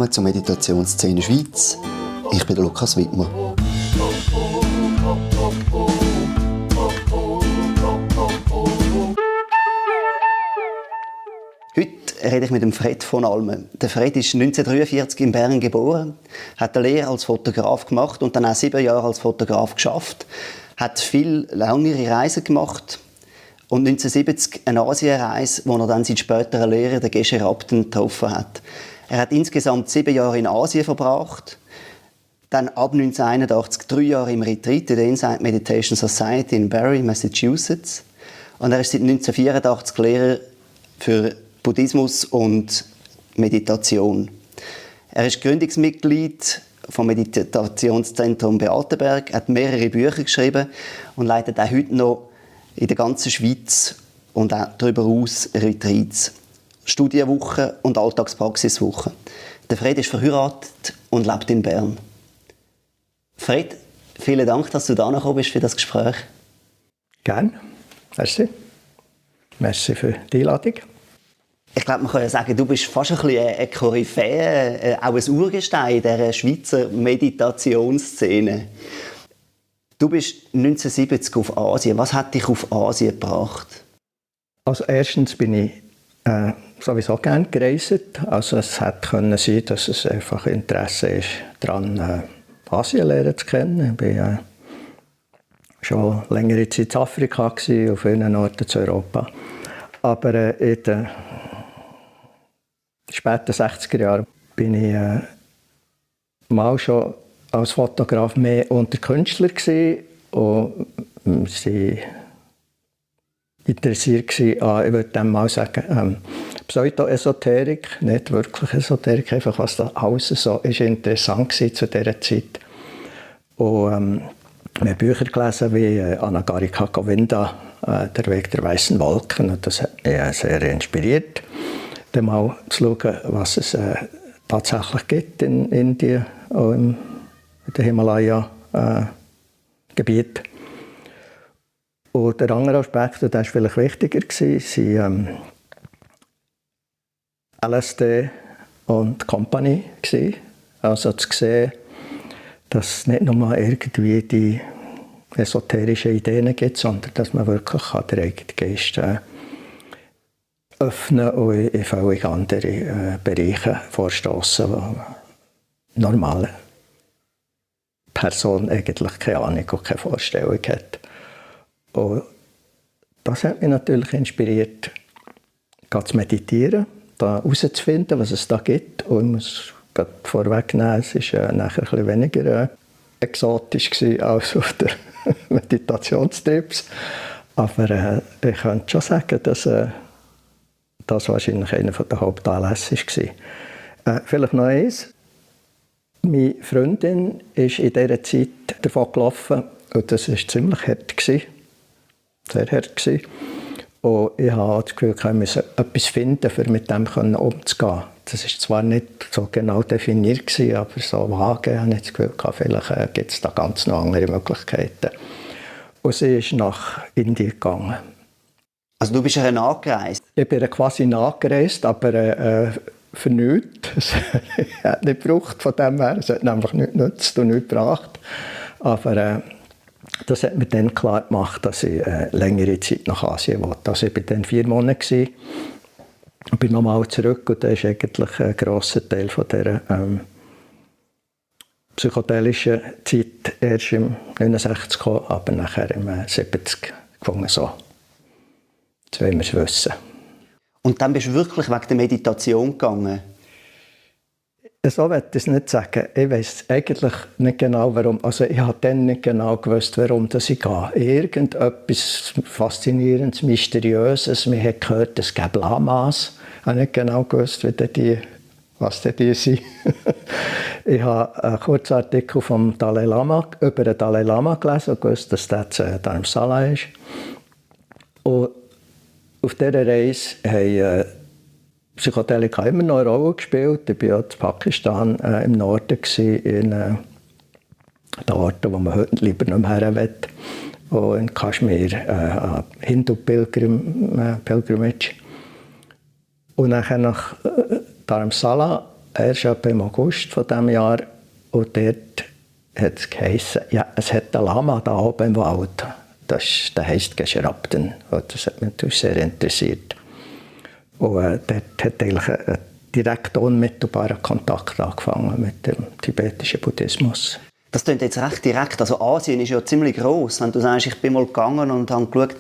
willkommen zur Meditationsszene Schweiz. Ich bin Lukas Wittmer. Heute rede ich mit dem Fred von Almen. Der Fred ist 1943 in Bern geboren, hat eine Lehre als Fotograf gemacht und dann auch 7 Jahre als Fotograf geschafft, hat viele längere Reisen gemacht und 1970 eine Asienreise, wo er dann seinen späteren Lehrer, den Geshe Rabten, getroffen hat. Er hat insgesamt 7 Jahre in Asien verbracht, dann ab 1981 3 Jahre im Retreat in der Insight Meditation Society in Barre, Massachusetts. Und er ist seit 1984 Lehrer für Buddhismus und Meditation. Er ist Gründungsmitglied vom Meditationszentrum Beatenberg, hat mehrere Bücher geschrieben und leitet auch heute noch in der ganzen Schweiz und auch darüber hinaus Retreats, Studienwochen und Alltagspraxiswochen. Der Fred ist verheiratet und lebt in Bern. Fred, vielen Dank, dass du da gekommen bist für das Gespräch. Gerne. Merci. Merci für die Einladung. Ich glaube, man kann ja sagen, du bist fast ein bisschen eine Koryphäe, auch ein Urgestein dieser Schweizer Meditationsszene. Du bist 1970 auf Asien. Was hat dich auf Asien gebracht? Also erstens bin ich sowieso gerne gereist. Also es hätte können sein, dass es einfach Interesse ist, daran Asien lernen zu kennen. Ich war schon längere Zeit in Afrika, auf vielen Orten in Europa. Aber in den späten 60er Jahren bin ich mal schon als Fotograf mehr unter Künstler gewesen und sie interessiert an, ich würde dem mal sagen, Pseudo-Esoterik, nicht wirklich Esoterik, einfach was da alles so ist interessant gewesen zu dieser Zeit. Und wir haben Bücher gelesen wie Anagarika Govinda, Der Weg der weißen Wolken, und das hat mich sehr inspiriert, dann mal zu schauen, was es tatsächlich gibt in Indien, auch in den Himalaya-Gebiet. Und der andere Aspekt, und der war vielleicht wichtiger, waren LSD und Company. Also zu sehen, dass es nicht nur irgendwie die esoterischen Ideen gibt, sondern dass man wirklich den eigenen Geist öffnen und in völlig andere Bereiche vorstoßen, wo normale Person eigentlich keine Ahnung und keine Vorstellung hat. Und das hat mich natürlich inspiriert, zu meditieren, da herauszufinden, was es da gibt. Und ich muss gerade vorwegnehmen, es war nachher ein bisschen weniger exotisch als auf der Meditationstipps. Aber ich könnte schon sagen, dass das wahrscheinlich einer der Hauptanlässe war. Vielleicht noch eins. Meine Freundin ist in dieser Zeit davon gelaufen und das war ziemlich hart. Sehr hart. Und ich habe das Gefühl, ich musste etwas finden, um mit dem umzugehen. Das war zwar nicht so genau definiert, aber so vage. Ich habe das Gefühl, vielleicht gibt es da ganz noch andere Möglichkeiten. Und sie ist nach Indien gegangen. Also du bist ja nachgereist? Ich bin quasi nachgereist, aber für nichts. Es hat nicht gebraucht von dem her. Es hat nämlich nichts genutzt und nichts gebracht. Aber das hat mir dann klar gemacht, dass ich längere Zeit nach Asien wollte. Also ich war dann 4 Monate und bin nochmal zurück. Und da ist eigentlich ein grosser Teil von dieser psychedelischen Zeit erst im 69 gekommen, aber nachher im 70 gefunden. So. Jetzt wollen wir es wissen. Und dann bist du wirklich wegen der Meditation gegangen? So will ich es nicht sagen. Ich weiss eigentlich nicht genau, warum. Also ich habe dann nicht genau gewusst, warum ich gehe. Irgendetwas Faszinierendes, Mysteriöses. Man hat gehört, es gäbe Lamas. Ich habe nicht genau gewusst, was die sind. Ich habe einen kurzen Artikel vom Dalai Lama, über den Dalai Lama gelesen und gewusst, dass das Dharamsala ist. Und auf dieser Reise haben Psychedelika immer noch eine Rolle gespielt. Ich war auch in Pakistan im Norden, in den Orten, wo man heute lieber nicht mehr hin will. Und in Kaschmir Hindu-Pilgrimage. Und nachher nach Dharamsala erst etwa im August von diesem Jahr. Und dort hat es geheißen, ja, es hat einen Lama da oben im Wald. Der heisst Geschrabten. Das hat mich natürlich sehr interessiert. Und dort hat eigentlich ein direkt unmittelbarer Kontakt angefangen mit dem tibetischen Buddhismus. Das klingt jetzt recht direkt. Also Asien ist ja ziemlich gross. Wenn du sagst, ich bin mal gegangen und habe geschaut,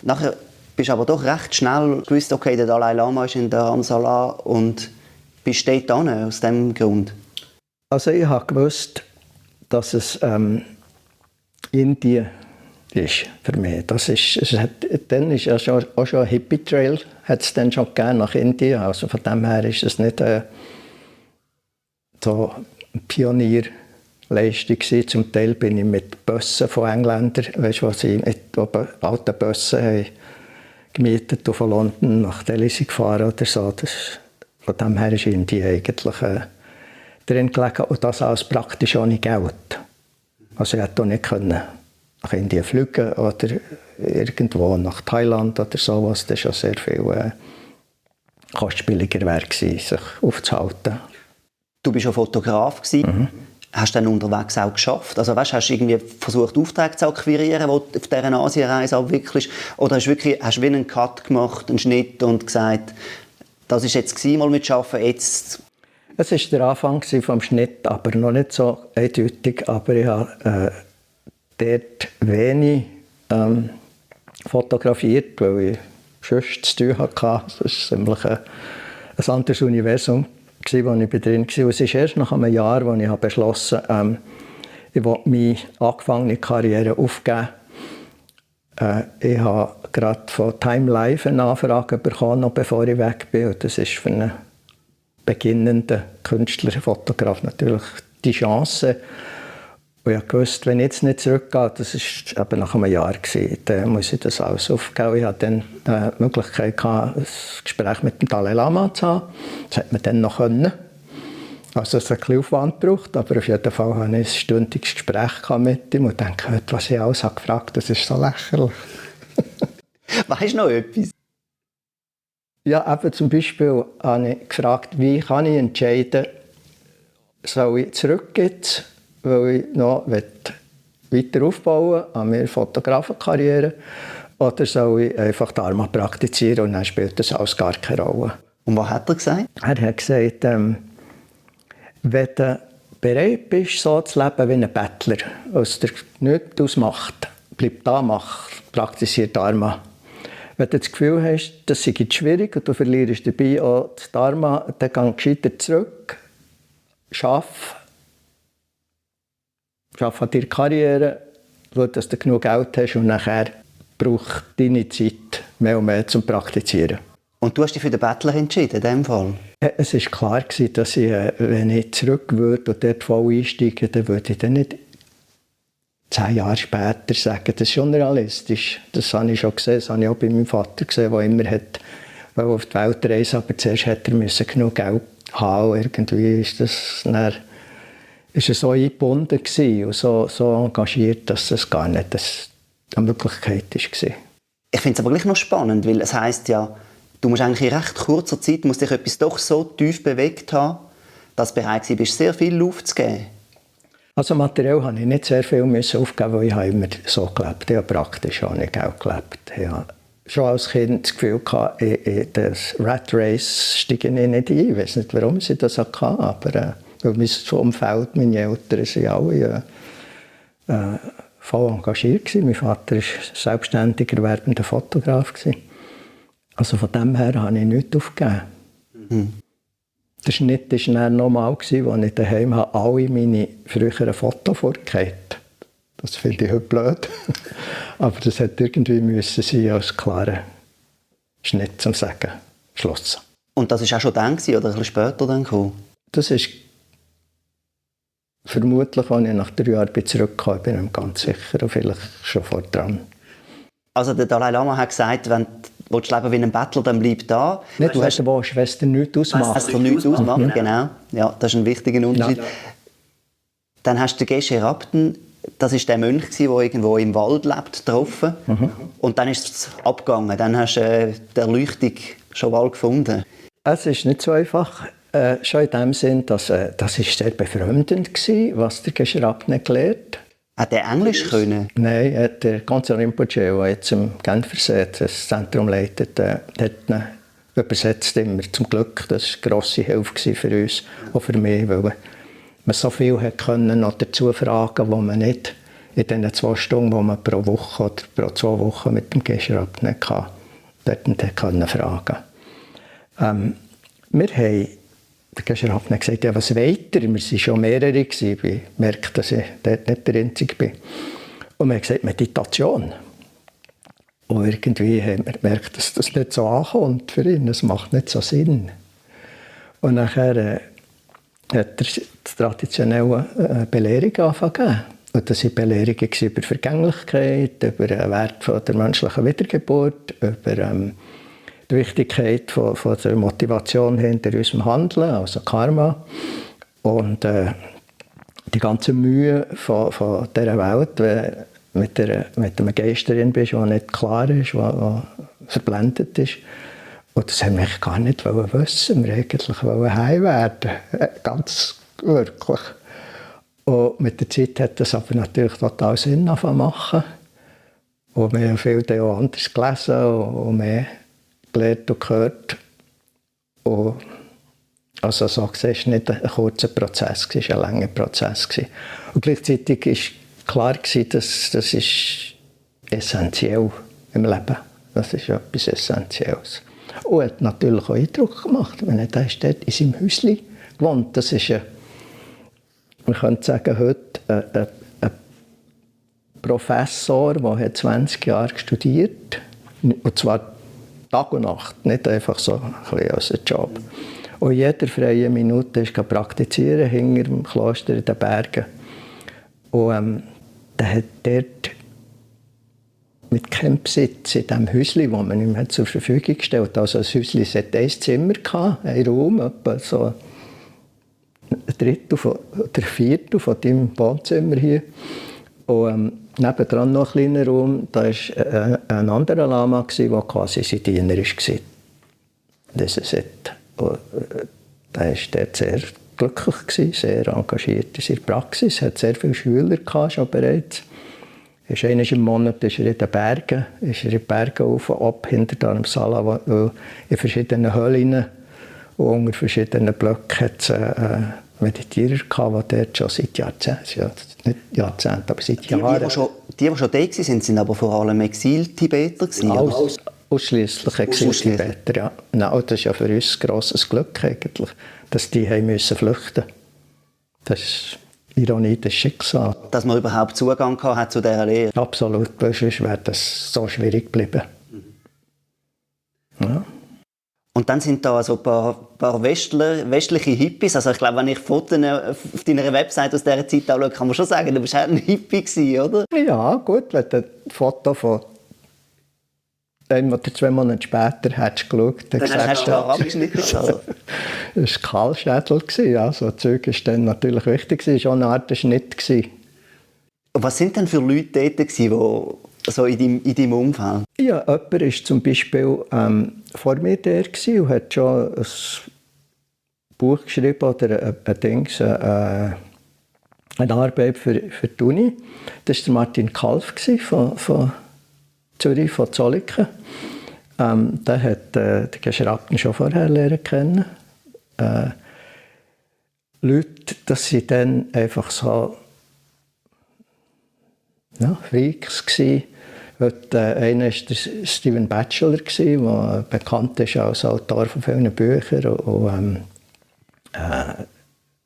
nachher bist du aber doch recht schnell gewusst, okay, der Dalai Lama ist in Dharamsala und bist dort hin, aus diesem Grund? Also ich habe gewusst, dass es Indien ist für mich. Dann ist ja auch schon ein Hippie-Trail, hat es dann schon gegeben nach Indien. Also von dem her ist es nicht so eine Pionierleistung gewesen. Zum Teil bin ich mit Bussen von Engländern, weißt du, was sie mit alten Bussen haben gemietet und von London nach Delhi gefahren oder so. Von dem her ist Indien eigentlich drin gelegen und das alles praktisch ohne Geld. Also ich hätte auch nicht können nach Indien fliegen oder irgendwo nach Thailand oder so, was dann schon sehr viel kostspieliger wäre gewesen, sich aufzuhalten. Du bist ja Fotograf gewesen. Hast du dann unterwegs auch geschafft? Also weißt, hast du irgendwie versucht, Aufträge zu akquirieren, die du auf dieser Asienreise abwickelst? Oder hast du wie einen Cut gemacht, einen Schnitt und gesagt, das war jetzt mal mit Arbeiten, jetzt... Es war der Anfang vom Schnitt, aber noch nicht so eindeutig. Aber ich habe dort wenig fotografiert, weil ich sonst zu tun hatte. Das war ziemlich ein anderes Universum, wo ich drin war. Es ist erst nach einem Jahr, als ich beschlossen ich will meine angefangene Karriere aufgeben. Ich habe gerade von Time Life eine Anfrage bekommen, noch bevor ich weg bin. Und das ist für einen beginnenden Künstler, Fotograf natürlich die Chance. Und ich wusste, wenn ich jetzt nicht zurückgehe, das war eben nach einem Jahr, dann muss ich das alles aufgeben. Ich hatte dann die Möglichkeit, ein Gespräch mit dem Dalai Lama zu haben. Das hat man dann noch können. Also es hat ein bisschen Aufwand gebraucht, aber auf jeden Fall hatte ich ein stündiges Gespräch mit ihm und dachte, was ich alles habe gefragt, das ist so lächerlich. Weißt du noch etwas? Ja, eben zum Beispiel habe ich gefragt, wie kann ich entscheiden, soll ich zurückgehen, weil ich noch weiter aufbauen an meiner Fotografenkarriere, oder soll ich einfach Dharma praktizieren und dann spielt das alles gar keine Rolle. Und was hat er gesagt? Er hat gesagt, wenn du bereit bist, so zu leben wie ein Bettler, aus der nichts ausmacht, bleib da, praktiziere Dharma. Wenn du das Gefühl hast, das sei schwierig und du verlierst dabei auch das Dharma, dann geh gescheiter zurück, Schaff an deiner Karriere, schau, dass du genug Geld hast und nachher braucht deine Zeit mehr und mehr zum Praktizieren. Und du hast dich für den Bettler entschieden, in diesem Fall? Es war klar, dass ich, wenn ich zurück würde und dort voll einsteige, dann würde ich dann nicht 10 Jahre später sagen, das ist unrealistisch. Das habe ich schon gesehen, das habe ich auch bei meinem Vater gesehen, der immer auf die Welt reisen, aber zuerst musste er genug Geld haben. Irgendwie ist das dann, ist er so eingebunden und so engagiert, dass es gar nicht eine Möglichkeit war. Ich finde es aber gleich noch spannend, weil es heisst ja, du musst eigentlich in recht kurzer Zeit dich etwas doch so tief bewegt haben, dass du bereit bist, sehr viel Luft zu geben. Also materiell musste ich nicht sehr viel aufgeben, weil ich immer so gelebt habe. Ich habe praktisch auch nicht Geld gelebt. Ich hatte schon als Kind das Gefühl, in das Rat Race steige ich nicht ein. Ich weiß nicht, warum ich das hatte, aber weil mein Umfeld, meine Eltern, sind alle voll engagiert. Mein Vater war selbstständiger erwerbender Fotograf. Also von dem her habe ich nichts aufgegeben. Mhm. Der Schnitt war dann normal, als ich daheim alle meine früheren Fotos vorgehalten habe. Das finde ich heute blöd. Aber das hätte irgendwie müssen sein als klarer Schnitt, zum Sagen, Schluss. Und das war auch schon dann oder ein bisschen später dann gekommen? Das ist vermutlich, als ich nach 3 Jahren zurückgekommen bin, bin ich ganz sicher, und vielleicht schon vor dran. Also der Dalai Lama hat gesagt, wenn du leben wie ein Bettler, dann bleib da. Nicht, du hast willst, wenn es dir nichts ausmacht. Wenn es dir nichts ausmacht, genau. Ja, das ist ein wichtiger Unterschied. Ja. Dann hast du den Geshe Rabten, das war der Mönch, der irgendwo im Wald lebt, getroffen. Mhm. Und dann ist es abgegangen. Dann hast du die Erleuchtung schon bald gefunden. Es ist nicht so einfach. Schon in dem Sinn, dass das ist sehr befremdend war, was der Gesche-Rabner gelernt hat. Hat er Englisch können? Nein, der ganze Rinpoche, der jetzt im Genfersee das Zentrum leitet, hat ihn übersetzt immer. Zum Glück, das war eine grosse Hilfe für uns, auch für mich, weil man so viel können noch dazu fragen, wo man nicht in den 2 Stunden, die man pro Woche oder pro 2 Wochen mit dem Gesche-Rabner hatte, dort können fragen. Wir haben der Gesche-Rabner gesagt, ja, was weiter? Wir waren schon mehrere. Ich merke, dass ich dort nicht der Einzige bin. Und wir haben gesagt, Meditation. Und irgendwie haben wir gemerkt, dass das nicht so ankommt für ihn. Das macht nicht so Sinn. Und nachher hat er die traditionelle Belehrung angefangen. Und das waren Belehrungen über Vergänglichkeit, über den Wert der menschlichen Wiedergeburt, über die Wichtigkeit von der Motivation hinter unserem Handeln, also Karma. Und die ganze Mühe von dieser Welt, wenn du mit einem Geist drin bist, der nicht klar ist, der verblendet ist. Und das haben wir gar nicht wissen. Wir wollten heim werden. Ganz wirklich. Und mit der Zeit hat das aber natürlich total Sinn machen. Und wir haben viel auch anders gelesen und mehr gelernt und gehört. Und also so gesehen, es war nicht ein kurzer Prozess, es war ein langer Prozess. Und gleichzeitig war klar, dass das ist essentiell im Leben. Das ist etwas Essentielles. Und hat natürlich auch Eindruck gemacht. Er ist dort in seinem Häuschen gewohnt. Das ist man könnte sagen, heute ein Professor, der 20 Jahre studiert hat. Und zwar Tag und Nacht, nicht einfach so ein bisschen als ein Job. Und jede freie Minute ist praktizieren hinter dem Kloster in den Bergen. Und der hat dort mit keinem Besitz in diesem Häuschen, das man ihm zur Verfügung gestellt hat. Also das Häuschen hatte ein Zimmer, einen Raum, etwa so ein Drittel oder ein Viertel von deinem Wohnzimmer hier. Und nebendran noch ein kleiner Raum, da war ein anderer Lama, der quasi sein Diener war. Das ist der war dort sehr glücklich, sehr engagiert in seiner Praxis, hat sehr viele Schüler gehabt, schon bereits. Einmal im Monat ist er in den Bergen auf und ab, hinter Dharamsala, in verschiedenen Höhlen und unter verschiedenen Blöcken hat es Meditierer gehabt, die dort schon seit Jahrzehnten, nicht Jahrzehnten, aber seit Jahren. Die schon da waren, sind aber vor allem Exil-Tibeter? Ausschliesslich Exil-Tibeter, ja. Nein, das ist ja für uns ein grosses Glück eigentlich, dass die flüchten mussten. Das ist Ironie des Schicksals. Dass man überhaupt Zugang hat zu dieser Lehre? Absolut, sonst wäre das so schwierig geblieben. Ja. Und dann sind da also ein paar westliche Hippies. Also ich glaube, wenn ich Fotos auf deiner Website aus dieser Zeit anschaue, kann man schon sagen, du bist halt ein Hippie gewesen, oder? Ja, gut, wenn du ein Foto von 1 oder 2 Monate später hättest geschaut, dann hast du abgeschnitten. Das war Kahlschädel. Ja. So ein Zeug war dann natürlich wichtig, es war auch eine Art Schnitt. Was sind denn für Leute dort, die so in deinem Umfeld? Ja, jemand war zum Beispiel vor mir der und hat schon ein Buch geschrieben oder eine Arbeit für die Uni. Das war Martin Kalf von Zürich, von Zolliken. Der hat den Gesche-Rabner schon vorher lernen kennen. Leute, das sind dann einfach so Freaks gsi. Einer war der Stephen Batchelor, der bekannt ist als Autor von vielen Büchern und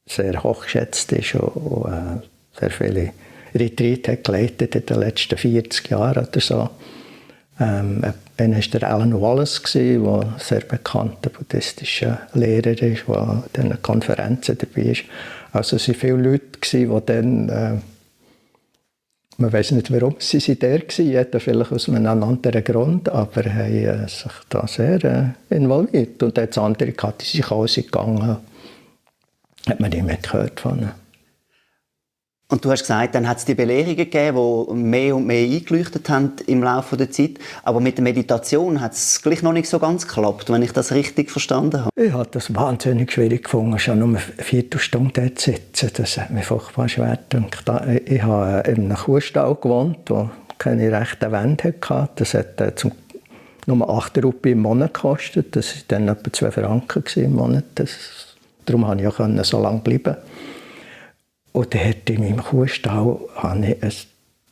sehr hochgeschätzt ist und sehr viele Retreats hat geleitet in den letzten 40 Jahren oder so. Einer war der Alan Wallace, der sehr bekannter buddhistischer Lehrer ist, der an diesen Konferenzen dabei ist. Also es waren viele Leute, die dann man weiss nicht, warum sie der waren, jeder vielleicht aus einem anderen Grund, aber haben sich da sehr involviert. Und jetzt andere die sich ausgegangen, hat man nicht mehr gehört von ihnen. Und du hast gesagt, dann hat es die Belehrungen gegeben, die mehr und mehr eingeleuchtet haben im Laufe der Zeit. Aber mit der Meditation hat es gleich noch nicht so ganz geklappt, wenn ich das richtig verstanden habe. Ich habe das wahnsinnig schwierig gefunden, schon nur eine Viertelstunde dort zu sitzen. Das hat mir furchtbar schwer gedacht. Ich habe in einem Kuhstall gewohnt, wo keine rechten Wände hatte. Das hat nur 8 Rupien im Monat gekostet. Das war dann etwa 2 Franken im Monat. Darum konnte ich auch so lange bleiben. Und dann hatte ich in meinem Kuhstall ein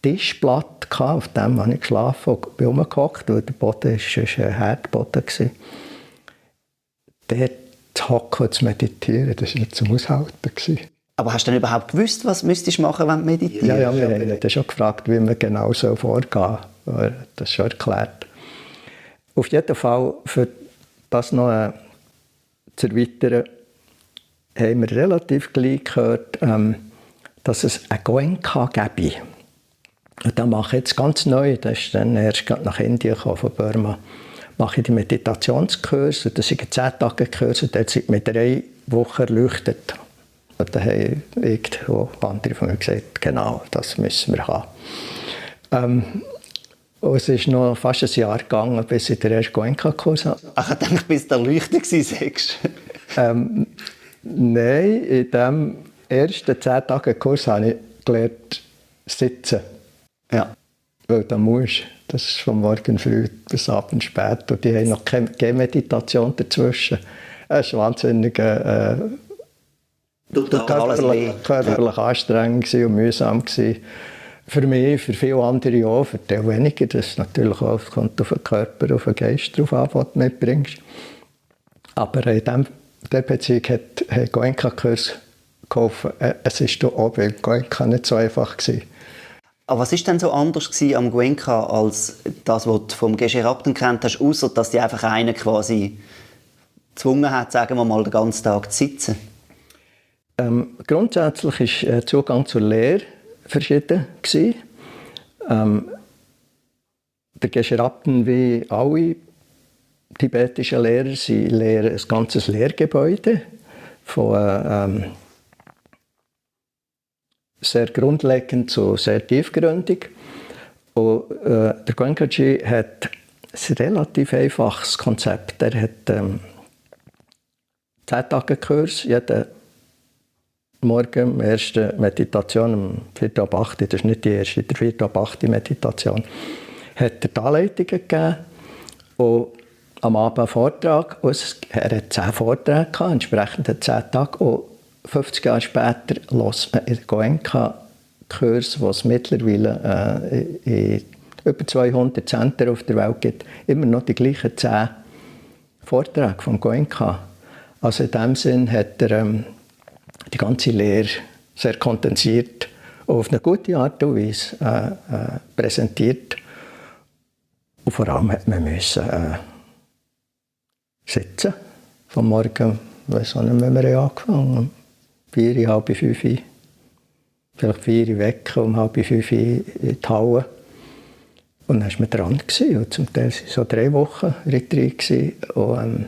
Tischblatt, auf dem habe ich geschlafen und bin rumgehockt, weil der Boden war ein Herdboden. Dort zu hocken und zu meditieren, das war nicht zum Aushalten. Aber hast du denn überhaupt gewusst, was müsstest du machen, wenn du meditierst? Ja, wir haben dann schon gefragt, wie man genau vorgehen soll. Das ist schon erklärt. Auf jeden Fall, für das noch zu erweitern, haben wir relativ gleich gehört, dass es ein Goenka gäbe. Und das mache ich jetzt ganz neu, das ist dann erst nach Indien gekommen, von Burma. Mache ich die Meditationskurse, das sind 10-Tage-Kurse, dort sind mit 3 Wochen erleuchtet. Und dann haben andere von mir gesagt, genau, das müssen wir haben. Und es ist noch fast ein Jahr gegangen, bis ich den ersten Goenka-Kurs hatte. Ach, ich dachte, bis du erleuchtet warst. Nein, in diesem ersten 10-Tage-Kurs habe ich gelernt, sitzen. Ja. Weil da musst du. Das ist von morgen früh bis abends spät. Und die haben noch keine Meditation dazwischen. Es war wahnsinnig körperlich anstrengend und mühsam. Für mich, für viele andere auch, für die weniger. Das ist natürlich auch, es kommt auf den Körper, auf den Geist drauf an, was du mitbringst. Aber in dieser Beziehung hat Goenka-Kurs geholfen. Es war auch bei Goenka nicht so einfach. Aber was war denn so anders am Goenka als das, was du vom Geshe Rabten kennt hast, außer dass die einfach einen quasi gezwungen hat, sagen wir mal, den ganzen Tag zu sitzen? Grundsätzlich ist der Zugang zur Lehre verschieden. Der Geshe Rabten, wie alle tibetischen Lehrer, sie lehren ein ganzes Lehrgebäude von sehr grundlegend zu sehr tiefgründig. Und der Goenkaji hat ein relativ einfaches Konzept. Er hat 10-Tage-Kurs, jeden Morgen, erste Meditation, um 4:08 Uhr, das ist nicht die erste, die 4:08 Uhr Meditation, hat er die Anleitungen gegeben und am Abend einen Vortrag. Und er hat 10 Vorträge gehabt, entsprechend 10 Tage. Und 50 Jahre später hört man in den Goenka-Kurs, wo es mittlerweile in über 200 Zentren auf der Welt gibt, immer noch die gleichen 10 Vorträge vom Goenka. Also in dem Sinn hat er die ganze Lehre sehr kondensiert und auf eine gute Art und Weise präsentiert. Und vor allem hat man sitzen. Vom Morgen, ich weiss auch nicht mehr, wir haben angefangen. 4, halb 5, vielleicht 4 weg, um halb 5 in die Halle. Und dann war man dran. Und zum Teil waren so 3 Wochen Retreat. Und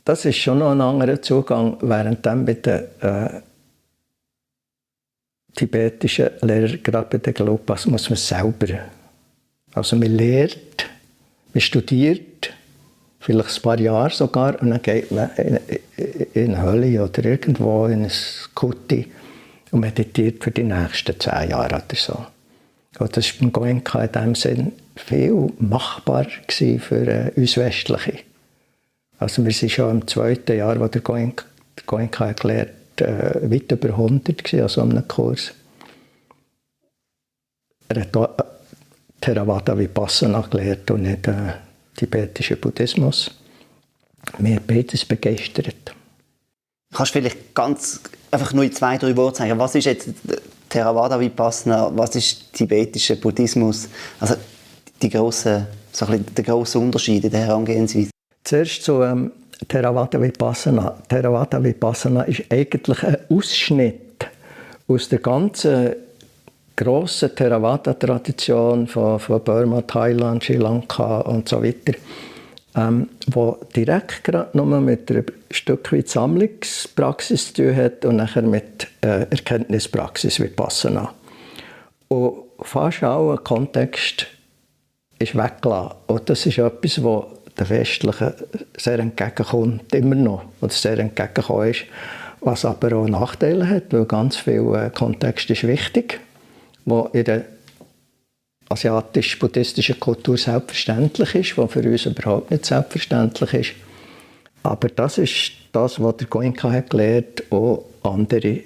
das ist schon noch ein anderer Zugang, während dann bei den tibetischen Lehrern, gerade bei den Gelupas, muss man selber. Also man lernt, man studiert, vielleicht ein paar Jahre sogar, und dann geht man in eine Hölle oder irgendwo in ein Kuti und meditiert für die nächsten 10 Jahre oder so. Und das war beim Goenka in dem Sinn viel machbar für uns Westliche. Also wir sind schon im 2. Jahr, wo der Goenka erklärt, weit über 100 an so einem Kurs. Er hat auch Theravada Vipassana gelehrt und nicht tibetischen Buddhismus. Mir hat beides begeistert. Kannst du vielleicht einfach nur in 2, 3 Worte sagen, was ist jetzt Theravada Vipassana, was ist tibetischer Buddhismus? Also der grosse Unterschied in der Herangehensweise. Zuerst zu Theravada Vipassana. Theravada Vipassana ist eigentlich ein Ausschnitt aus der ganzen grossen Theravada-Tradition von Burma, Thailand, Sri Lanka und so weiter. wo direkt gerade nur mit einem Stück weit Sammlungspraxis zu tun hat und nachher mit Erkenntnispraxis Vipassana. Und fast aller Kontext ist weggelassen. Und das ist etwas, was den Westlichen sehr entgegenkommt, immer noch, oder sehr entgegengekommen ist, was aber auch Nachteile hat, weil ganz viel Kontext ist wichtig, wo in der asiatisch-buddhistischen Kultur selbstverständlich ist, was für uns überhaupt nicht selbstverständlich ist. Aber das ist das, was der Goenka hat gelernt, auch andere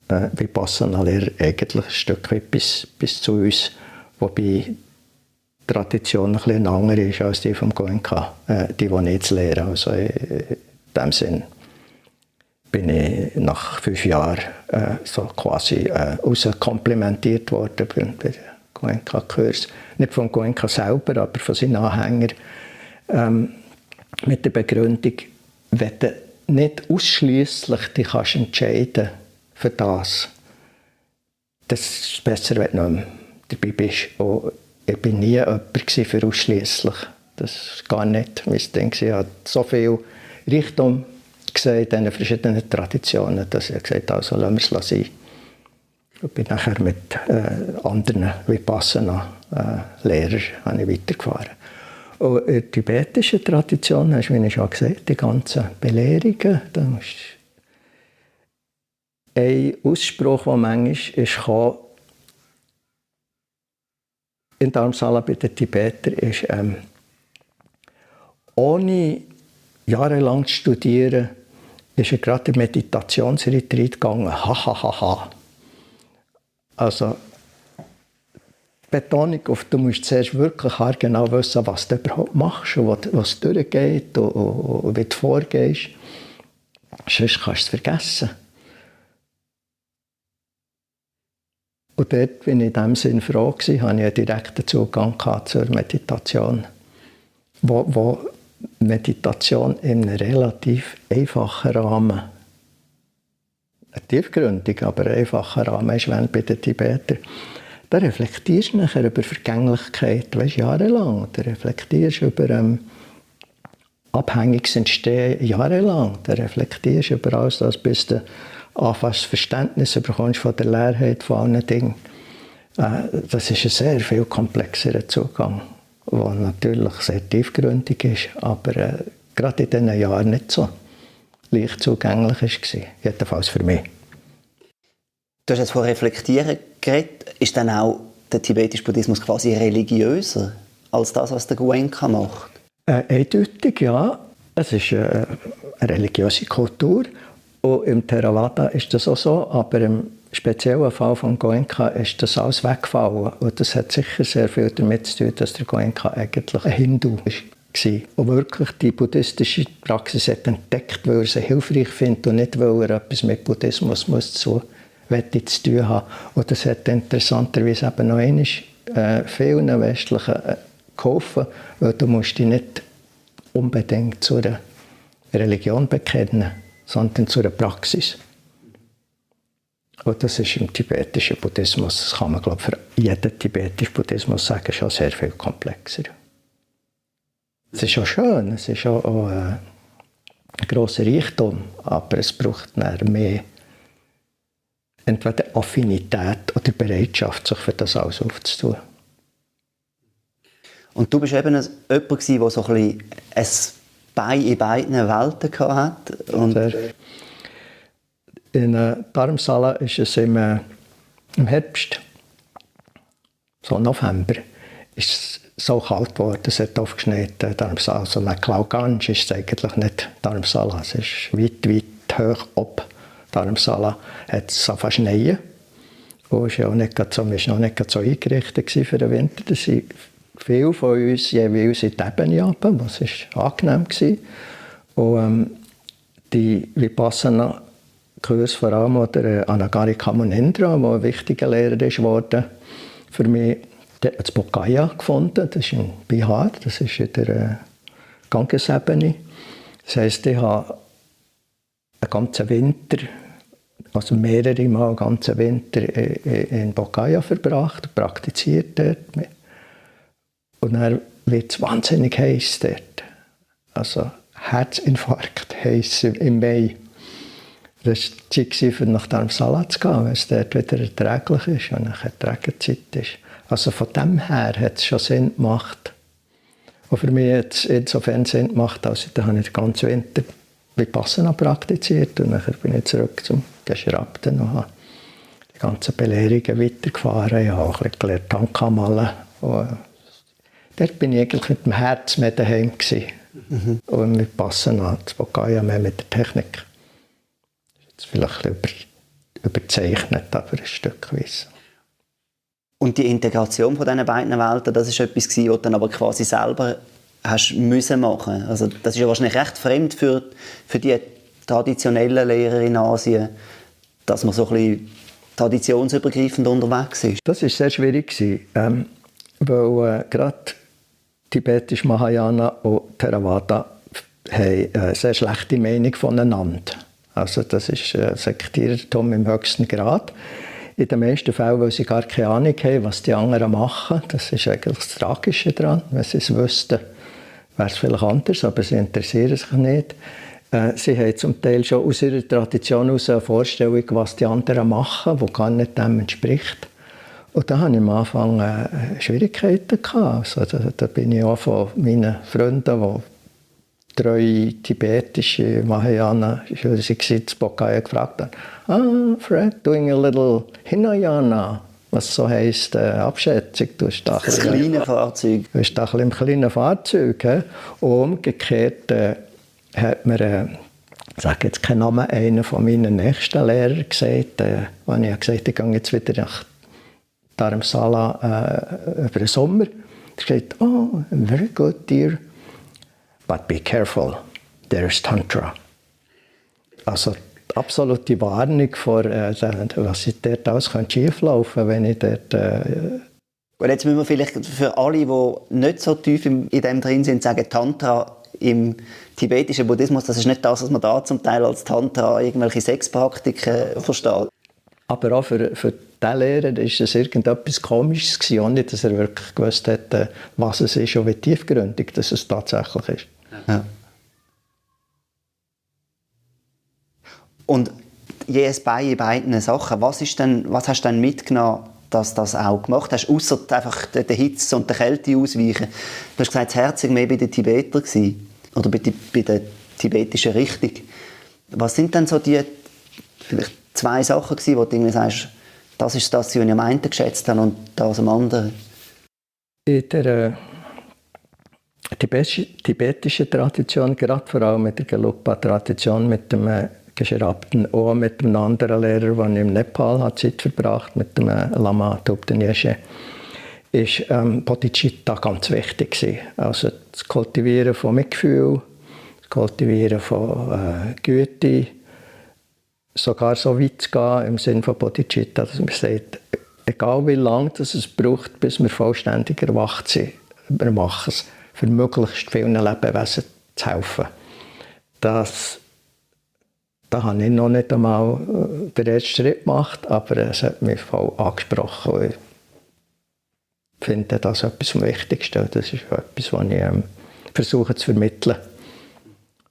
Vipassana-Lehrer eigentlich ein Stück weit bis zu uns, wobei die Tradition ein bisschen andere ist als die vom Goenka, die nicht zu lehren. Also in dem Sinn bin ich nach 5 Jahren so quasi rauskomplimentiert worden bei Goenka-Kurs. Nicht vom Goenka selber, aber von seinen Anhängern. Mit der Begründung, wenn du nicht ausschliesslich dich kannst entscheiden für das, dass es besser, wenn du nicht mehr dabei bist. Und ich war nie jemand für ausschliesslich. Das ist gar nicht mein Ding. Ich habe so viel Reichtum gesehen in diesen verschiedenen Traditionen, dass ich gesagt habe, also lassen wir es sein. Ich bin nachher mit anderen Vipassana-Lehrern weitergefahren. Und in der tibetischen Tradition hast du, wie ich schon gesagt habe, die ganzen Belehrungen. Da musst ein Ausspruch, der manchmal kam, in Dharamsala bei den Tibetern, ist, ohne jahrelang zu studieren, ist er gerade in Meditationsretreat gegangen. Ha, ha, ha, ha. Also, Betonung auf, du musst zuerst wirklich genau wissen, was du überhaupt machst und was durchgeht und wie du vorgehst. Sonst kannst du es vergessen. Und dort bin ich in diesem Sinn froh gewesen, hatte ich einen direkten Zugang zur Meditation, wo Meditation in einem relativ einfachen Rahmen, ein tiefgründig, aber ein einfacher Rahmen ist, wenn bei den Tibetern. Da reflektierst du nachher über Vergänglichkeit, weißt, jahrelang. Da reflektierst du über abhängiges Entstehen jahrelang. Da reflektierst du über alles das, bis du anfängst Verständnis bekommst von der Leerheit, von allen Dingen. Das ist ein sehr viel komplexerer Zugang, der natürlich sehr tiefgründig ist, aber gerade in diesen Jahren nicht so leicht zugänglich war. Jedenfalls für mich. Du hast jetzt von Reflektieren geredet. Ist dann auch der tibetische Buddhismus quasi religiöser als das, was der Goenka macht? Eindeutig, ja. Es ist eine religiöse Kultur. Und im Theravada ist das auch so, aber im speziellen Fall von Goenka ist das alles weggefallen. Und das hat sicher sehr viel damit zu tun, dass der Goenka eigentlich ein Hindu war. Und wirklich die buddhistische Praxis hat entdeckt, weil er sie hilfreich findet und nicht, weil er etwas mit Buddhismus zu tun haben. Und das hat interessanterweise eben noch einmal vielen Westlichen geholfen, weil du musst dich nicht unbedingt zu einer Religion bekennen, sondern zu einer Praxis. Und das ist im tibetischen Buddhismus, das kann man, glaube ich, für jeden tibetischen Buddhismus sagen, schon sehr viel komplexer. Es ist auch schön, es ist auch ein grosser Reichtum, aber es braucht mehr entweder Affinität oder Bereitschaft, sich für das alles aufzutun. Und du bist eben jemand, der so ein Bein in beiden Welten hatte. Und in Dharamsala ist es im Herbst, so November, ist es so kalt geworden, es hat aufgeschneit. Dharamsala, also Klauganj ist es eigentlich nicht Dharamsala, es ist weit hoch ab. Dharamsala hat es fast schneien. Und es war noch nicht so eingerichtet für den Winter. Da sind viele von uns jeweils in die Ebene runter, was angenehm war. Und die Vipassana-Kurs, vor allem der Anagarika Munindra, der ein wichtiger Lehrer ist geworden, für mich, der hat das Bodhgaya gefunden, das ist in Bihar, das ist in der Gangesebene. Das heisst, ich habe einen ganzen Winter, also mehrere Mal einen ganzen Winter in Bodhgaya verbracht, praktiziert dort. Und dann wird es wahnsinnig heiß dort. Also Herzinfarkt heisst im Mai. Das war die Zeit, für nach dem Salat zu gehen, wenn es dort wieder erträglich ist und nachher die Regenzeit ist. Also von dem her hat es schon Sinn gemacht. Und für mich hat es insofern Sinn gemacht, als ich den ganzen Winter Vipassana praktiziert und dann bin ich zurück zum Geschraubten und habe die ganzen Belehrungen weitergefahren. Ich habe auch ein bisschen gelernt, Tanka malen. Dort bin ich eigentlich mit dem Herz mehr daheim gewesen. Und mit Vipassana, das Bokaya mehr mit der Technik. Das ist vielleicht ein bisschen überzeichnet, aber ein Stückweise. Und die Integration von diesen beiden Welten, das war etwas, was du dann aber quasi selber hast müssen machen. Also das ist ja wahrscheinlich recht fremd für die traditionellen Lehrer in Asien, dass man so ein bisschen traditionsübergreifend unterwegs ist. Das war sehr schwierig, weil gerade tibetisch Mahayana und Theravada haben eine sehr schlechte Meinung voneinander. Also das ist Sektierertum im höchsten Grad. In den meisten Fällen, weil sie gar keine Ahnung haben, was die anderen machen. Das ist eigentlich das Tragische daran. Wenn sie es wüssten, wäre es vielleicht anders, aber sie interessieren sich nicht. Sie haben zum Teil schon aus ihrer Tradition heraus eine Vorstellung, was die anderen machen, die gar nicht dem entspricht. Und da hatte ich am Anfang Schwierigkeiten gehabt. Also da bin ich auch von meinen Freunden, die 3 tibetische Mahayana-Schüler waren, das Bokaya gefragt haben, Fred, doing a little Hinayana, was so heisst, Abschätzung. Das kleine Fahrzeug. Du bist da im kleinen Fahrzeug. He? Und umgekehrt hat mir, ich sage jetzt keinen Namen, einer von meinen nächsten Lehrern gesagt, als ich gesagt habe, ich gehe jetzt wieder nach Dharamsala über den Sommer. Er hat gesagt, oh, very good, dear. But be careful, there's Tantra. Also die absolute Warnung vor, was dort alles schieflaufen könnte, wenn ich dort... Und jetzt müssen wir vielleicht für alle, die nicht so tief in dem drin sind, sagen, Tantra im tibetischen Buddhismus, das ist nicht das, was man da zum Teil als Tantra irgendwelche Sexpraktiken versteht. Aber auch für diesen Lehrer war es irgendetwas Komisches gewesen, ohne dass er wirklich gewusst hat, was es ist und wie tiefgründig das es tatsächlich ist. Ja. Und jedes in beiden Sachen, was hast du denn mitgenommen, dass du das auch gemacht hast, ausser einfach der Hitze und der Kälte ausweichen? Du hast gesagt, das Herz war mehr bei den Tibetern gewesen, oder bei der tibetischen Richtung. Was sind denn so die vielleicht 2 Sachen gewesen, wo du irgendwie sagst, das ist das, was ich am einen geschätzt habe und das am anderen? In der tibetischen Tradition, gerade vor allem mit der Gelugpa-Tradition, mit dem Geschraubten, auch mit einem anderen Lehrer, der im Nepal Zeit verbracht, mit dem Lama Thubten Yeshe, ist Bodhicitta ganz wichtig gewesen. Also das Kultivieren von Mitgefühl, das Kultivieren von Güte, sogar so weit zu gehen im Sinne von Bodhicitta, dass man sagt, egal wie lange es braucht, bis wir vollständig erwacht sind, wir machen es, für möglichst vielen Lebewesen zu helfen. Da habe ich noch nicht einmal den ersten Schritt gemacht, aber es hat mich voll angesprochen. Ich finde das etwas vom Wichtigsten. Das ist etwas, was ich versuche zu vermitteln.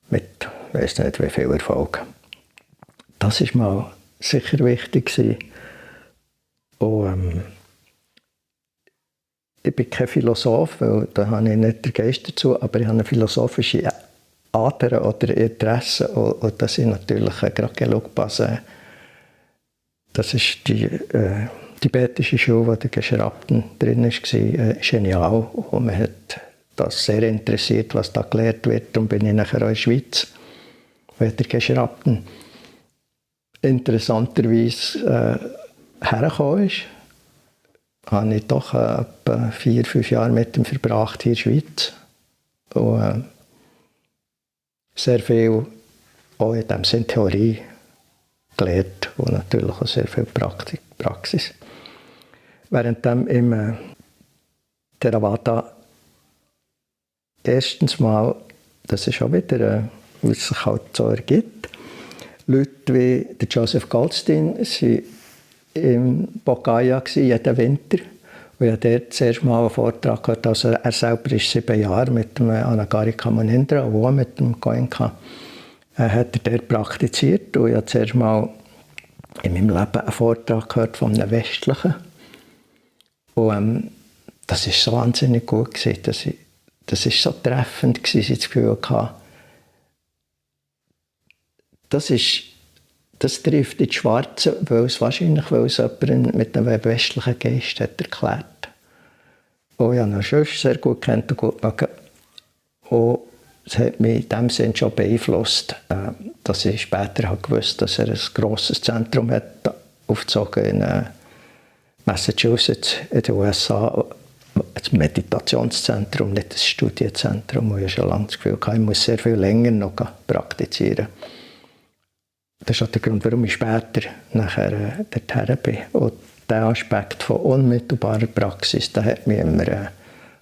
Mit, ich weiss nicht, wie viel Erfolg. Das war mal sicher wichtig. Und, ich bin kein Philosoph, weil da habe ich nicht den Geist dazu, aber ich habe eine philosophische Ader oder Interesse. Und das sind natürlich gerade Gelugpas. Das ist die tibetische Schule, wo der Geschraubten drin war, genial. Und man hat das sehr interessiert, was da gelehrt wird. Und bin ich nachher auch in der Schweiz, wo der Geschraubten interessanterweise hergekommen ist. Habe ich doch etwa 4-5 Jahre mit ihm verbracht hier in der Schweiz. Und, sehr viel auch in dem Sinne Theorie gelernt und natürlich auch sehr viel Praxis. Während im Theravada erstens mal, das ist auch wieder, wie es sich halt so ergibt, Leute wie der Joseph Goldstein waren im Bokaya jeden Winter Und ich habe dort zuerst mal einen Vortrag gehört. Also er selber ist 7 Jahre mit dem Anagarika Munindra, und auch mit dem Goenka, hat er dort praktiziert. Und ich habe zuerst mal in meinem Leben einen Vortrag gehört von einem Westlichen. Und das war so wahnsinnig gut gewesen, das war so treffend gewesen, dass ich das Gefühl hatte, das trifft ins Schwarze, weil es jemand mit einem westlichen Geist hat erklärt. Und ich habe ihn schon sehr gut kennt und gut mögen. Und es hat mich in dem Sinne schon beeinflusst, dass ich später gewusst habe, dass er ein grosses Zentrum hat, aufgezogen in Massachusetts in den USA. Ein Meditationszentrum, nicht ein Studienzentrum. Und ich habe schon lange das Gefühl gehabt, ich muss sehr viel länger noch praktizieren. Das ist auch der Grund, warum ich später nachher dorthin bin. Und der Aspekt von unmittelbarer Praxis, der hat mich immer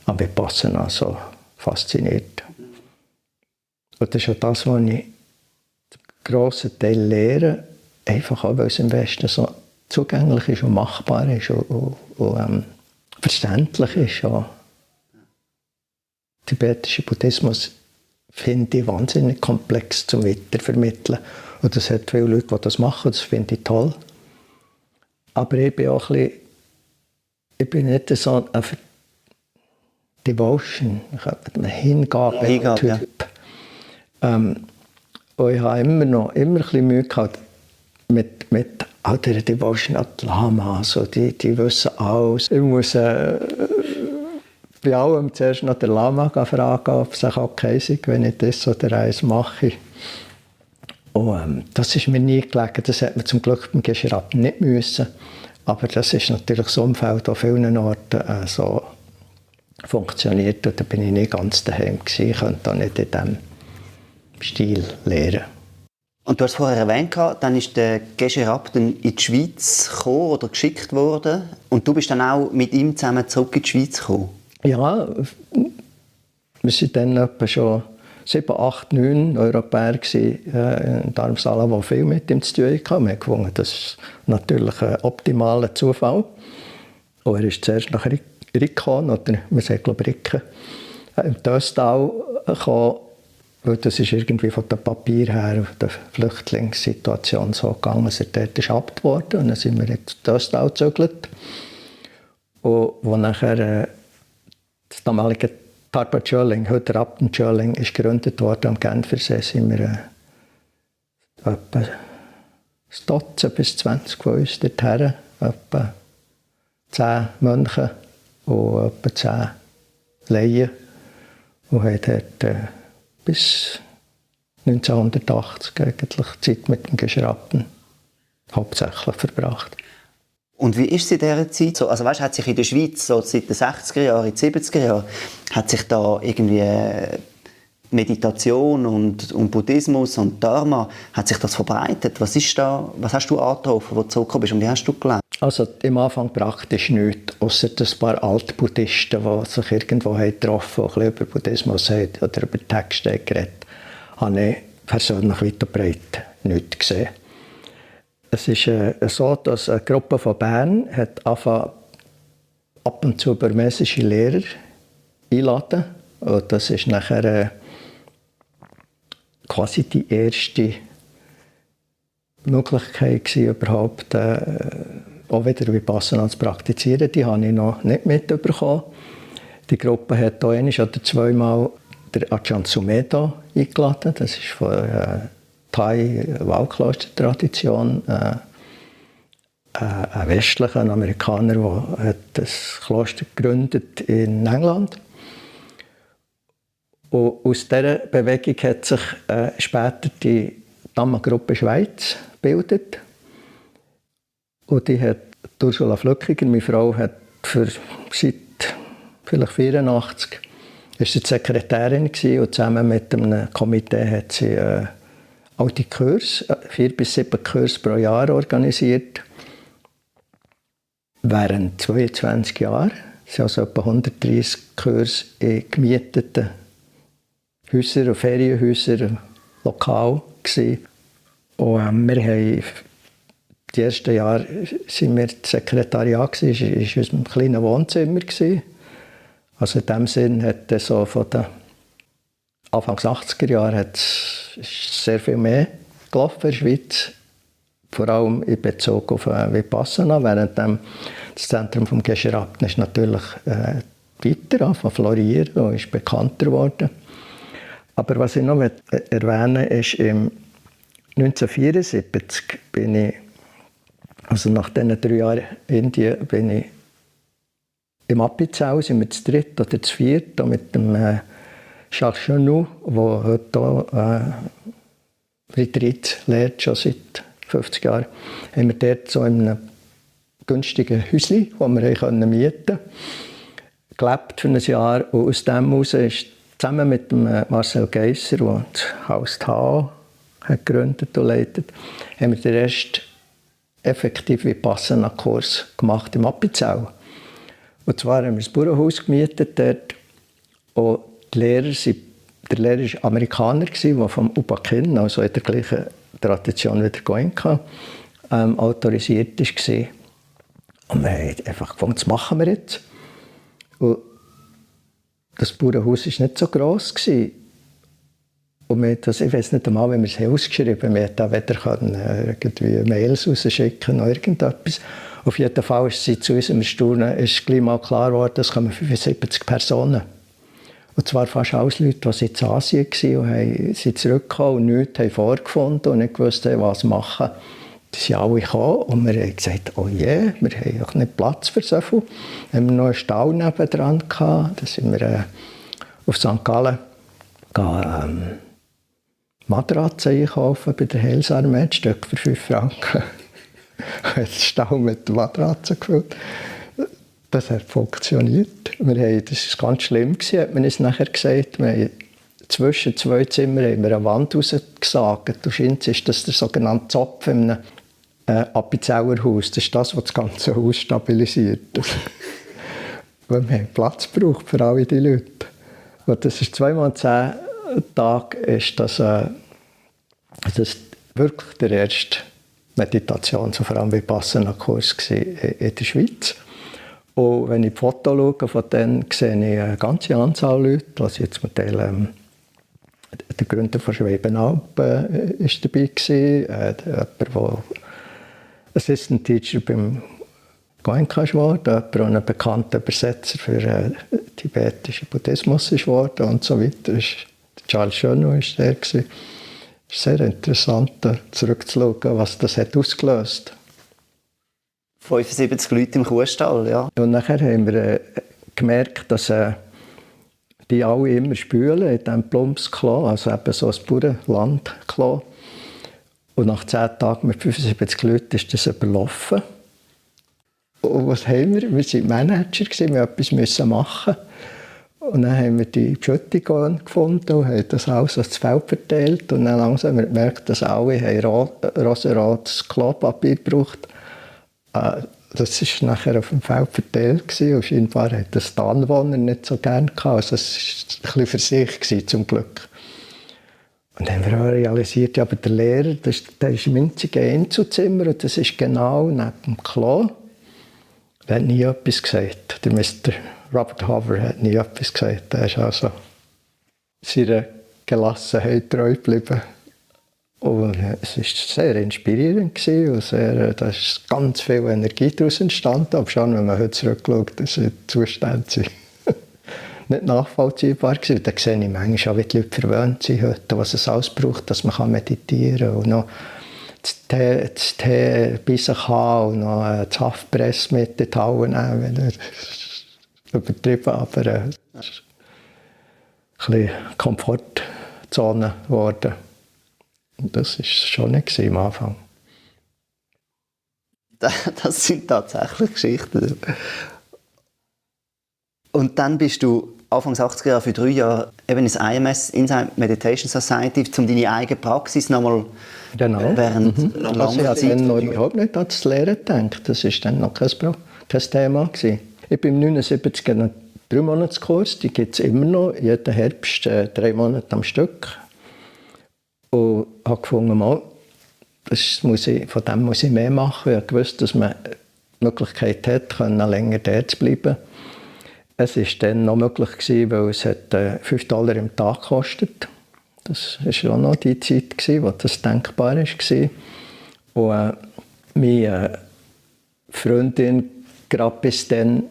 an Vipassana so fasziniert. Und das ist auch das, was ich einen grossen Teil lehre, einfach auch, weil es im Westen so zugänglich ist und machbar ist und verständlich ist. Auch. Tibetischer Buddhismus finde ich wahnsinnig komplex zum Weitervermitteln. Und es hat viele Leute, die das machen, das finde ich toll. Aber ich bin auch ein bisschen, ich bin nicht so ein Devotion, ein Hingabe-Typ. Ja. Und ich habe immer ein bisschen Mühe gehabt mit all der Devotion an die Lamas. Also die wissen alles. Ich muss bei allem zuerst noch den Lama fragen, ob es okay ist, wenn ich das oder eins mache. Und das ist mir nie gelegen. Das hat man zum Glück beim Geshe-Rabten nicht müssen. Aber das ist natürlich das Umfeld an vielen Orten so funktioniert. Und da bin ich nicht ganz daheim gewesen. Ich könnte auch nicht in diesem Stil lehren. Und du hast vorher erwähnt, dann ist der Geshe-Rabten in die Schweiz gekommen oder geschickt worden. Und du bist dann auch mit ihm zusammen zurück in die Schweiz gekommen? Ja, wir waren dann etwa schon 7, 8, 9 Europäer in Darmstadt, die viel mit ihm zu tun hatten. Wir haben gefunden, das ist natürlich ein optimaler Zufall. Und er ist zuerst nach Rickon, oder wir sagen, glaube ich, Ricken, im Töstal gekommen, weil das ist irgendwie von dem Papier her, von der Flüchtlingssituation so gegangen, dass er dort erschafft wurde. Und dann sind wir in Töstal gezögert. Und wo nachher das damalige Tarpa Tschöling, heute Rabten Tschöling, ist gegründet worden am Genfersee, sind wir etwa 10 bis 20 von uns dorthin, etwa 10 Mönche und etwa 10 Laien und haben dort bis 1980 eigentlich Zeit mit dem Geshe-Rabten hauptsächlich verbracht. Und wie ist es in dieser Zeit so? Also weißt, hat sich in der Schweiz so seit den 60er Jahren, in den 70er Jahren, hat sich da irgendwie Meditation und Buddhismus und Dharma, hat sich das verbreitet? Was hast du angetroffen, als du zurückgekommen bist und wie hast du gelernt? Also am Anfang praktisch nichts, ausser ein paar Altbuddhisten, die sich irgendwo getroffen haben, über Buddhismus oder über Texte geredet haben, habe ich persönlich weit und breit nichts gesehen. Es ist so, dass eine Gruppe von Bern hat angefangen, ab und zu burmesische Lehrer einladen. Und das ist nachher quasi die erste Möglichkeit gewesen, überhaupt auch wieder Vipassana zu praktizieren. Die habe ich noch nicht mitbekommen. Die Gruppe hat auch einmal oder zweimal der Ajahn Sumedho eingeladen. Das ist von Thai-Waldkloster-Tradition. Ein westlicher Amerikaner, der das Kloster gegründet in England. Und aus dieser Bewegung hat sich später die Dhamma-Gruppe Schweiz gebildet. Und die hat Ursula Flückiger, meine Frau, hat seit vielleicht 84 ist sie Sekretärin gewesen, und zusammen mit einem Komitee hat sie all die Kurse, 4 bis 7 Kurse pro Jahr organisiert. Während 22 Jahren. Es waren also etwa 130 Kurse in gemieteten Häusern und Ferienhäusern lokal gewesen. Und wir haben die ersten Jahre waren wir das Sekretariat, war in unserem kleinen Wohnzimmer. Also in dem Sinn hat es so von den Anfang 80er Jahren sehr viel mehr gelaufen in der Schweiz. Vor allem in Bezug auf Vipassana, während das Zentrum vom Geshe ist natürlich weiter florieren und ist bekannter geworden. Aber was ich noch erwähnen will, ist, im 1974 bin ich, also nach diesen 3 Jahren Indien, bin ich im Appenzell, sind wir zu dritt oder zu viert, mit dem Jacques Chenou, der heute auch Retreat lehrt, schon seit 50 Jahren, haben wir dort so in einem günstigen Häuschen, das wir mieten konnten, gelebt für ein Jahr. Und aus dem heraus ist zusammen mit dem Marcel Geisser, der das Haus Tao hat gegründet und leitet, haben wir den ersten effektiv Vipassana-Kurs gemacht im Appenzell. Und zwar haben wir das Bauernhaus gemietet dort. Und der Lehrer war Amerikaner, der vom Upakin, also in der gleichen Tradition wie der Goenka, autorisiert war. Und wir haben einfach gefunden, das machen wir jetzt. Und das Bauernhaus war nicht so gross. Und wir das, ich weiß nicht einmal, wie wir es ausgeschrieben haben. Wir hätten weder irgendwie Mails rausschicken oder irgendetwas. Auf jeden Fall ist sie zu unserem Erstaunen gleich mal klar geworden, es kommen 75 Personen. Und zwar fast alles Leute, die in Asien waren und sind zurückgekommen und nichts haben vorgefunden und nicht gewusst haben, was machen. Die sind alle gekommen und wir haben gesagt, oh je, wir haben auch nicht Platz für so viel. Dann haben wir noch einen Stall nebendran gehabt. Da sind wir auf St. Gallen Matratzen einkaufen bei der Heilsarmee, ein Stück für 5 Franken. Den Stall mit Matratzen gefüllt. Das hat funktioniert. Das war ganz schlimm, hat man uns nachher gesagt. Wir haben zwischen 2 Zimmern haben wir eine Wand rausgesagt. Du scheinst, ist das der sogenannte Zopf in einem Appenzeller Haus. Das ist das, was das ganze Haus stabilisiert. Weil wir haben Platz gebraucht für alle diese Leute. Und das ist 2 x 10 Tage ist das ist wirklich der erste Meditations- und vor allem Vipassana-Kurs in der Schweiz. Und wenn ich die Fotos schaue von denen, sehe ich eine ganze Anzahl Leute. Also jetzt mit der Gründer von Schwebenalp ist dabei gewesen, jemand, der Assistant Teacher beim Goenka war, jemand, der ein bekannter Übersetzer für tibetischen Buddhismus ist geworden und so weiter. Charles Chenou war der. Es ist sehr interessant, zurückzuschauen, was das hat ausgelöst hat. 75 Leute im Kuhstall, ja. Und nachher haben wir gemerkt, dass die alle immer spülen in diesem Plumpsklo, also eben so ein Bauernlandklo. Und nach 10 Tagen mit 75 Leuten ist das überlaufen. Und was haben wir? Wir waren Manager, wir mussten etwas machen. Und dann haben wir die Beschüttung gefunden und haben das alles aufs Feld verteilt. Und dann langsam haben wir gemerkt, dass alle rosarotes Klopapier gebraucht haben. Das war nachher auf dem Feld verteilt gewesen, und scheinbar hat das die Anwohner nicht so gerne gehabt. Also es war ein bisschen für sich gewesen, zum Glück. Und dann haben wir auch realisiert, ja, aber der Lehrer, der ist im einzigen Einzelzimmer und das ist genau neben dem Klo. Der hat nie etwas gesagt. Der Mr. Robert Hover hat nie etwas gesagt. Er ist also seiner Gelassenheit treu geblieben. Und es war sehr inspirierend und da ist ganz viel Energie daraus entstanden. Aber schon, wenn man heute zurückschaut, dass die Zustände sind nicht nachvollziehbar gewesen. Da sehe ich manchmal auch, wie die Leute verwöhnt sind heute, was es alles braucht, dass man meditieren kann und noch das Tee bei sich haben und noch das Haftpress mit in die Halle nehmen. Übertrieben, aber es ist ein bisschen Komfortzone geworden. Das war schon nicht am Anfang. Das sind tatsächlich Geschichten. Und dann bist du Anfang 80er Jahre für 3 Jahre eben ins IMS, Insight Meditation Society, um deine eigene Praxis nochmal während langer Zeit... Also ich habe dann überhaupt nicht an das Lehren gedacht. Das war dann noch kein Thema gewesen. Ich bin im 79 einen 3-Monats-Kurs, die gibt es immer noch, jeden Herbst 3 Monate am Stück. Und habe gefunden, von dem muss ich mehr machen. Ich wusste, dass man die Möglichkeit hat, länger dort zu bleiben. Es war dann noch möglich, weil es $5 im Tag kostet. Das war schon noch die Zeit, wo das denkbar war. Und meine Freundin, gerade bis dann,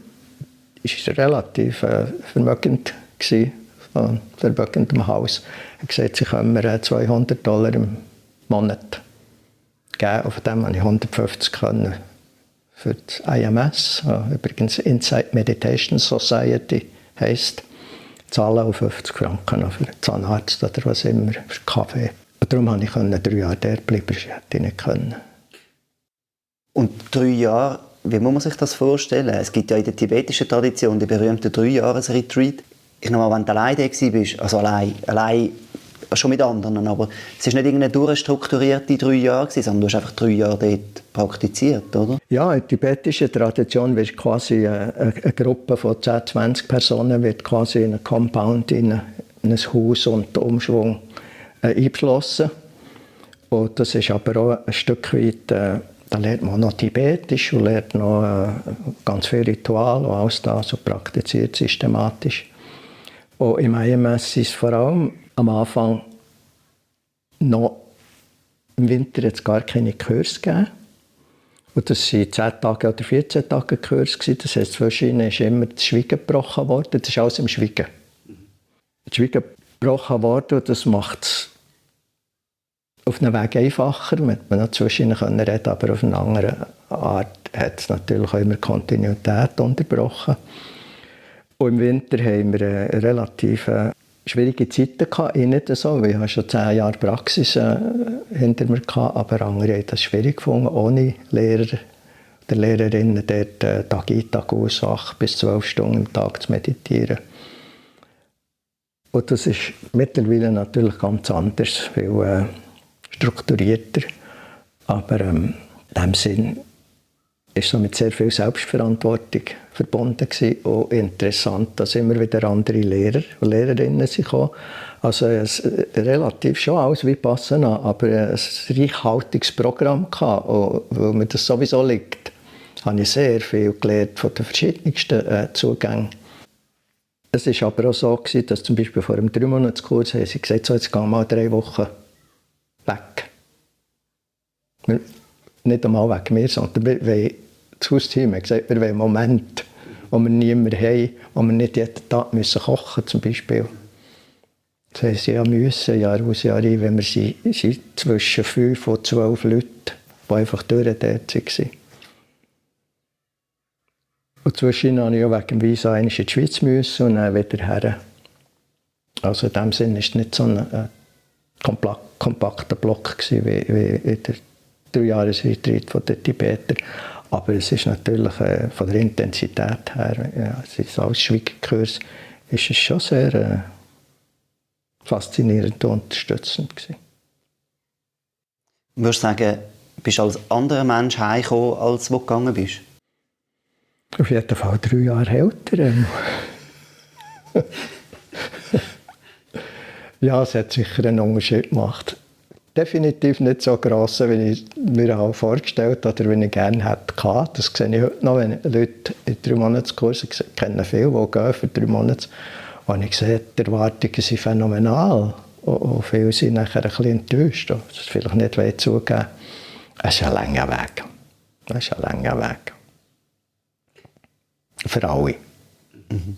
war relativ vermögend, von vermögendem Haus. Er hat gesagt, sie können mir $200 im Monat geben. Und von dem konnte ich 150 können für das IMS, übrigens Insight Meditation Society heisst, zahlen auch 50 Franken für den Zahnarzt oder was immer, für Kaffee. Und darum konnte ich 3 Jahre dort bleiben, das hätte ich nicht können. Und 3 Jahre, wie muss man sich das vorstellen? Es gibt ja in der tibetischen Tradition die berühmten 3-Jahres-Retreat. Ich meine, wenn du allein da warst, also allein schon mit anderen, aber es war nicht irgendeine durchstrukturierte 3 Jahre, sondern du hast einfach 3 Jahre dort praktiziert, oder? Ja, in der tibetischen Tradition wird quasi eine Gruppe von 10, 20 Personen wird quasi in einen Compound, in ein Haus und Umschwung eingeschlossen. Und das ist aber auch ein Stück weit, da lernt man noch Tibetisch und lernt noch ganz viel Ritual und alles das so praktiziert systematisch. Und im IMS ist es vor allem am Anfang noch im Winter jetzt gar keine Kurse gegeben. Und das waren 10 Tage oder 14 Tage Kurse. Das heisst, zwischen ihnen ist immer das Schweigen gebrochen worden. Das ist alles im Schweigen. Das Schweigen gebrochen worden und das macht es auf einem Weg einfacher. Man konnte noch zwischen ihnen reden, aber auf eine andere Art hat es natürlich auch immer Kontinuität unterbrochen. Und im Winter haben wir relativ schwierige Zeiten gehabt, nicht so, weil ich schon 10 Jahre Praxis hinter mir hatte, aber andere haben das schwierig gefunden, ohne Lehrer oder Lehrerinnen dort Tag ein, Tag aus, 8 bis 12 Stunden am Tag zu meditieren. Und das ist mittlerweile natürlich ganz anders, viel strukturierter, aber in diesem Sinn ist so mit sehr viel Selbstverantwortung verbunden gewesen. Und interessant, dass immer wieder andere Lehrer und Lehrerinnen kamen. Also es relativ schon alles wie Vipassana, aber ein reichhaltiges Programm gehabt. Und weil mir das sowieso liegt, habe ich sehr viel gelernt von den verschiedensten Zugängen. Es war aber auch so gewesen, dass zum Beispiel vor einem 3-Monats-Kurs haben sie gesagt, so, jetzt gehen wir mal 3 Wochen weg. Nicht einmal wegen mir, sondern das Hausteam hat gesagt, wir wollen einen Moment, wo wir niemanden haben, wo wir nicht jeden Tag müssen kochen müssen, zum Beispiel. Das haben sie ja müssen, Jahr aus, Jahr ein, wenn wir sind zwischen 5 und 12 Leute, die einfach dort waren. Und zwischen musste ich ja wegen dem Visa einmal in die Schweiz müssen und dann wieder her. Also in dem Sinne war es nicht so ein kompakter Block gewesen, wie in der 3-Jahres-Retreat von den Tibetern. Aber es ist natürlich von der Intensität her, ja, es ist als Schweigekurs, ist es schon sehr faszinierend und unterstützend gewesen. Würdest du sagen, bist du als anderer Mensch heimgekommen, als du gegangen bist? Auf jeden Fall 3 Jahre älter. Ja, es hat sicher einen Unterschied gemacht. Definitiv nicht so gross, wie ich mir vorgestellt habe oder wie ich gerne hätte. Das sehe ich heute noch, wenn Leute in 3-Monatskursen, ich kenne viele, die gehen für 3 Monate, und ich sehe, die Erwartungen sind phänomenal. Und viele sind nachher ein bisschen enttäuscht, das vielleicht nicht zugeben. Es ist ein langer Weg. Es ist ein langer Weg. Für alle. Mhm.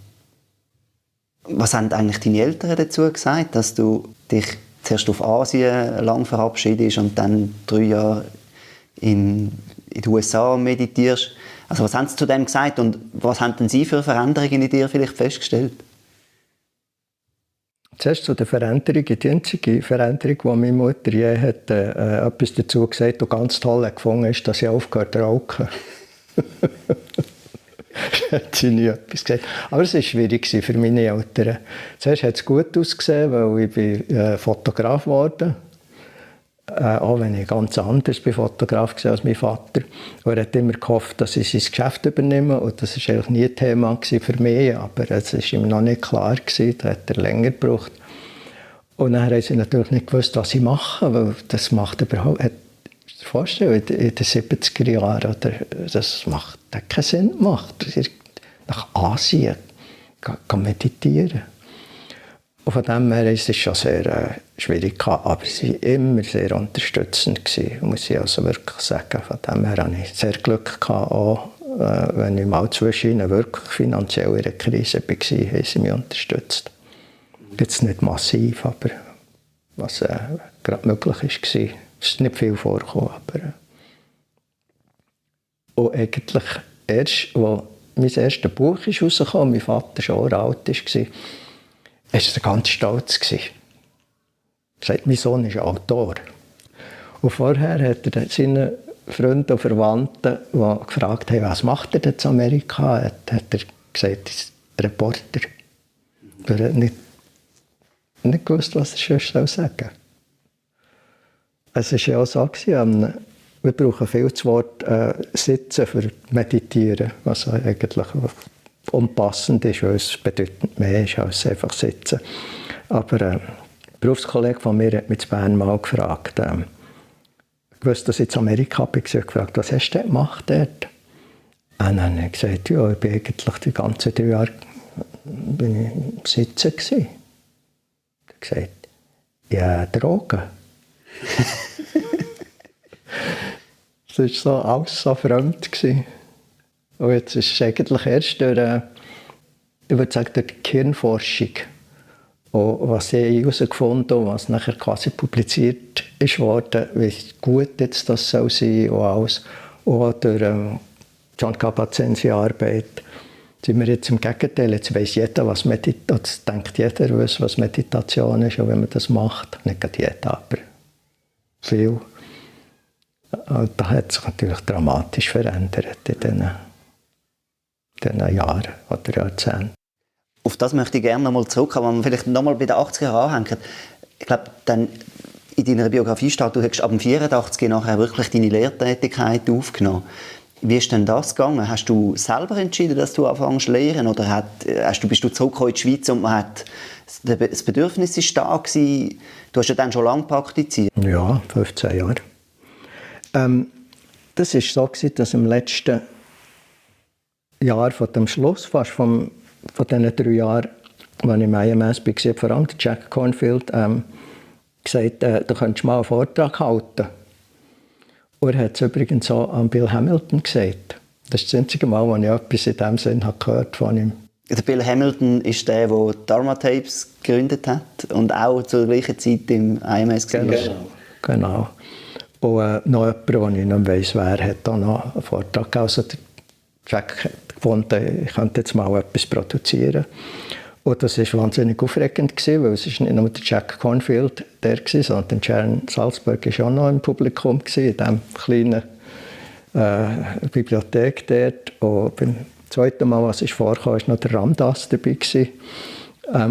Was haben eigentlich deine Eltern dazu gesagt, dass du dich zuerst auf Asien lang verabschiedest und dann 3 Jahre in den USA meditierst? Also was haben sie zu dem gesagt und was haben denn sie für Veränderungen in dir vielleicht festgestellt? Zuerst zu der Veränderung. Die einzige Veränderung, die meine Mutter je hat, etwas dazu gesagt und ganz toll gefunden ist, dass ich aufgehört zu rauchen. Hat sie nie etwas gesagt. Aber es war schwierig für meine Eltern. Zuerst hat es gut ausgesehen, weil ich bin Fotograf geworden. Auch wenn ich ganz anders bin Fotograf war als mein Vater. Und er hat immer gehofft, dass ich sein Geschäft übernehme. Und das war eigentlich nie ein Thema für mich. Aber es war ihm noch nicht klar. Da hat er länger gebraucht. Und dann haben sie natürlich nicht gewusst, was ich mache. Weil das macht überhaupt... musst dir vorstellen, in den 70er Jahren, oder, das hat keinen Sinn gemacht, nach Asien meditieren. Und von dem her war es schon sehr schwierig, aber sie waren immer sehr unterstützend gewesen, muss ich also wirklich sagen. Von dem her hatte ich sehr Glück gehabt, auch wenn ich mal zwischen ihnen wirklich finanziell in einer Krise war, haben sie mich unterstützt. Jetzt nicht massiv, aber was gerade möglich war. Es ist nicht viel vorgekommen. Aber, und eigentlich erst, als mein erstes Buch ist rausgekommen, mein Vater schon alt war, war er ganz stolz. Er sagt, mein Sohn ist Autor. Und vorher hat er seinen Freunden und Verwandten, die gefragt haben, was macht er denn in Amerika, hat er gesagt, er ist Reporter. Er hat nicht gewusst, was er sonst sagen soll. Es war ja auch so, wir brauchen viel das Wort Sitzen für Meditieren, was eigentlich unpassend ist, weil es bedeutend mehr ist als einfach Sitzen. Aber ein Berufskollege von mir hat mich in Bern mal gefragt, ich wusste, dass ich in Amerika bin, gefragt, was hast du gemacht dort? Und dann habe ich gesagt, ja, ich bin eigentlich die ganzen 3 Jahre sitzen gewesen. Er hat gesagt, ja, Drogen. Das war so, alles so fremd gewesen. Und jetzt ist es eigentlich erst durch, ich würde sagen, durch die Gehirnforschung, und was ich herausgefunden habe, was nachher quasi publiziert ist worden, wie gut jetzt das soll sein und alles. Und auch durch John Kabat-Zins Arbeit sind wir jetzt im Gegenteil. Jetzt weiss jeder, was Meditation ist. Denkt jeder, was Meditation ist, und wenn man das macht. Nicht jeder, aber viel. Und das hat sich natürlich dramatisch verändert in diesen Jahren oder Jahrzehnten. Auf das möchte ich gerne nochmal zurückkommen, wenn wir vielleicht nochmal bei den 80er Jahren anhängen. Ich glaube, dann in deiner Biografie steht, du hast ab dem 84 nachher wirklich deine Lehrtätigkeit aufgenommen. Wie ist denn das gegangen? Hast du selber entschieden, dass du anfängst zu lehren, oder bist du zurückgekommen in die Schweiz und das Bedürfnis war da gewesen? Du hast ja dann schon lange praktiziert. Ja, 15 Jahre. Das war so, dass im letzten Jahr von dem Schluss, fast von diesen 3 Jahren, als ich im IMS war, vor allem Jack Cornfield gesagt, du könntest mal einen Vortrag halten. Und er hat es übrigens auch an Bill Hamilton gesagt. Das ist das einzige Mal, als ich etwas in diesem Sinn gehört von ihm. Der Bill Hamilton ist der Dharma Tapes gegründet hat und auch zur gleichen Zeit im IMS war. Genau. Und noch jemand, der ich nicht weiss, wer hat auch noch einen Vortrag gegeben. Also der Jack hat gefunden, ich könnte jetzt mal etwas produzieren. Und das war wahnsinnig aufregend, weil es nicht nur der Jack Cornfield der war, sondern Sharon Salzberg war auch noch im Publikum, in dieser kleinen Bibliothek dort. Und beim zweiten Mal, was ich vorkam, war noch der Ramdas dabei.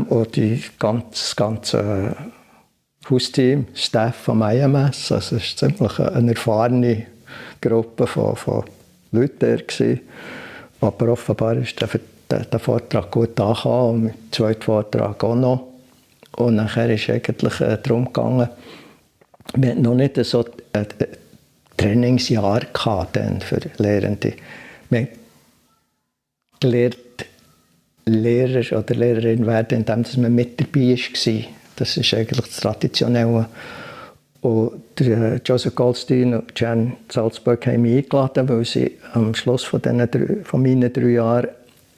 Und das ganze Hausteam, Staff vom IMS. Also es war ziemlich eine erfahrene Gruppe von Leuten da. Aber offenbar ist der Vortrag gut angekommen und mit dem zweiten Vortrag auch noch. Und nachher ist eigentlich darum gegangen, wir hatten noch nicht so ein Trainingsjahr gehabt für Lehrende. Wir haben gelernt, Lehrer oder Lehrerin werden, indem man mit dabei war. Das ist eigentlich das Traditionelle. Und Joseph Goldstein und Jan Salzberg haben mich eingeladen, weil sie am Schluss von meinen 3 Jahren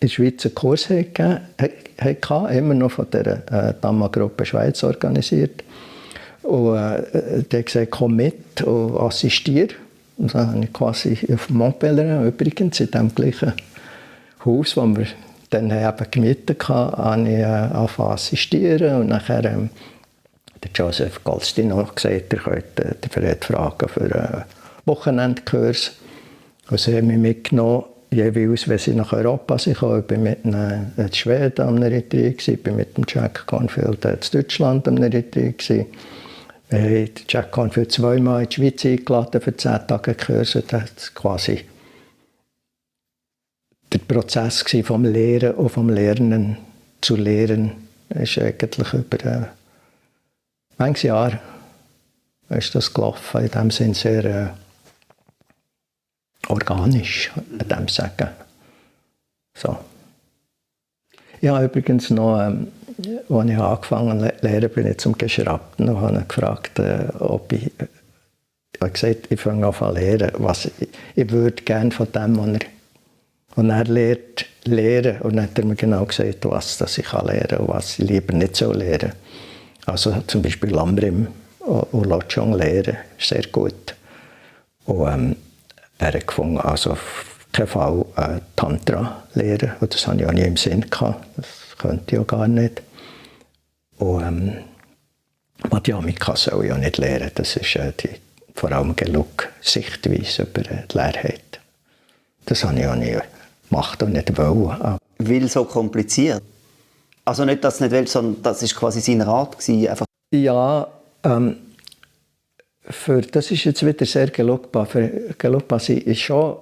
in der Schweiz einen Kurs hatten, immer noch von der Dhamma-Gruppe Schweiz organisiert. Und der hat gesagt, komm mit und assistiere. Und dann habe ich quasi auf Montpellier, übrigens in dem gleichen Haus, das wir dann eben gemietet hatten, angefangen zu assistieren. Und nachher der Joseph Goldstein hat gesagt, ihr könnt fragen für einen Wochenendkurs. Und sie haben mich mitgenommen, jeweils, wenn sie nach Europa sind. Ich war mit in Schweden am Retreat, ich war mit dem Jack Cornfield in Deutschland am Retreat. Wir haben Jack Cornfield 2-mal in die Schweiz eingeladen für 10 Tage Kurse. Das war quasi der Prozess vom Lehren und vom Lernen zu lehren. Das ist eigentlich über manches Jahr ist das gelaufen. In dem Sinne sehr organisch, in dem Sagen. So. Ich habe übrigens noch, als ich angefangen habe zu lernen, bin ich zum Geschraubten und habe gefragt, ob ich habe gesagt, ich fange an zu lernen, was ich würde gerne von dem, was er lehrt, lernen. Und dann hat er mir genau gesagt, was das ich lernen kann und was ich lieber nicht so lernen. Also zum Beispiel Lamrim und Lotschong lernen, ist sehr gut. Und er hat gefunden, also auf keinen Fall Tantra lernen. Und das hatte ich auch nie im Sinn gehabt. Das könnte ich auch gar nicht. Und Madhyamika soll ich auch nicht lernen. Das ist vor allem Geluk-Sichtweise über die Leerheit. Das habe ich auch nie gemacht und nicht wollen. Weil so kompliziert? Also nicht, dass du nicht willst, sondern das war quasi sein Rat gewesen, einfach. Ja, das ist jetzt wieder sehr Gelugpa. Für Gelugpa ist schon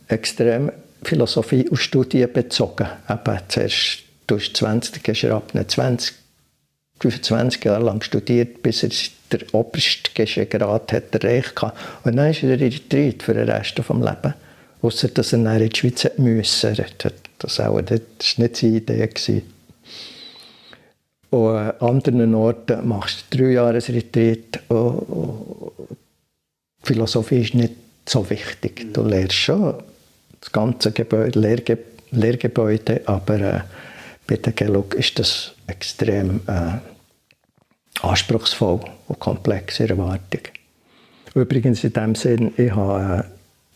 extrem Philosophie und Studien bezogen. Eben zuerst durch 20 geschrieben, 25 Jahre lang studiert, bis er der oberste Grad hat erreicht hat. Und dann ist er retreat für den Rest des Lebens. Ausser dass er dann in die Schweiz musste. Das war nicht seine Idee. Und an anderen Orten machst du 3 Jahre Retreat. Philosophie ist nicht so wichtig. Du lernst schon das ganze Gebäude, Lehrgebäude, aber bei der Gelug ist das extrem anspruchsvoll und komplexe Erwartung. Übrigens in dem Sinn, ich habe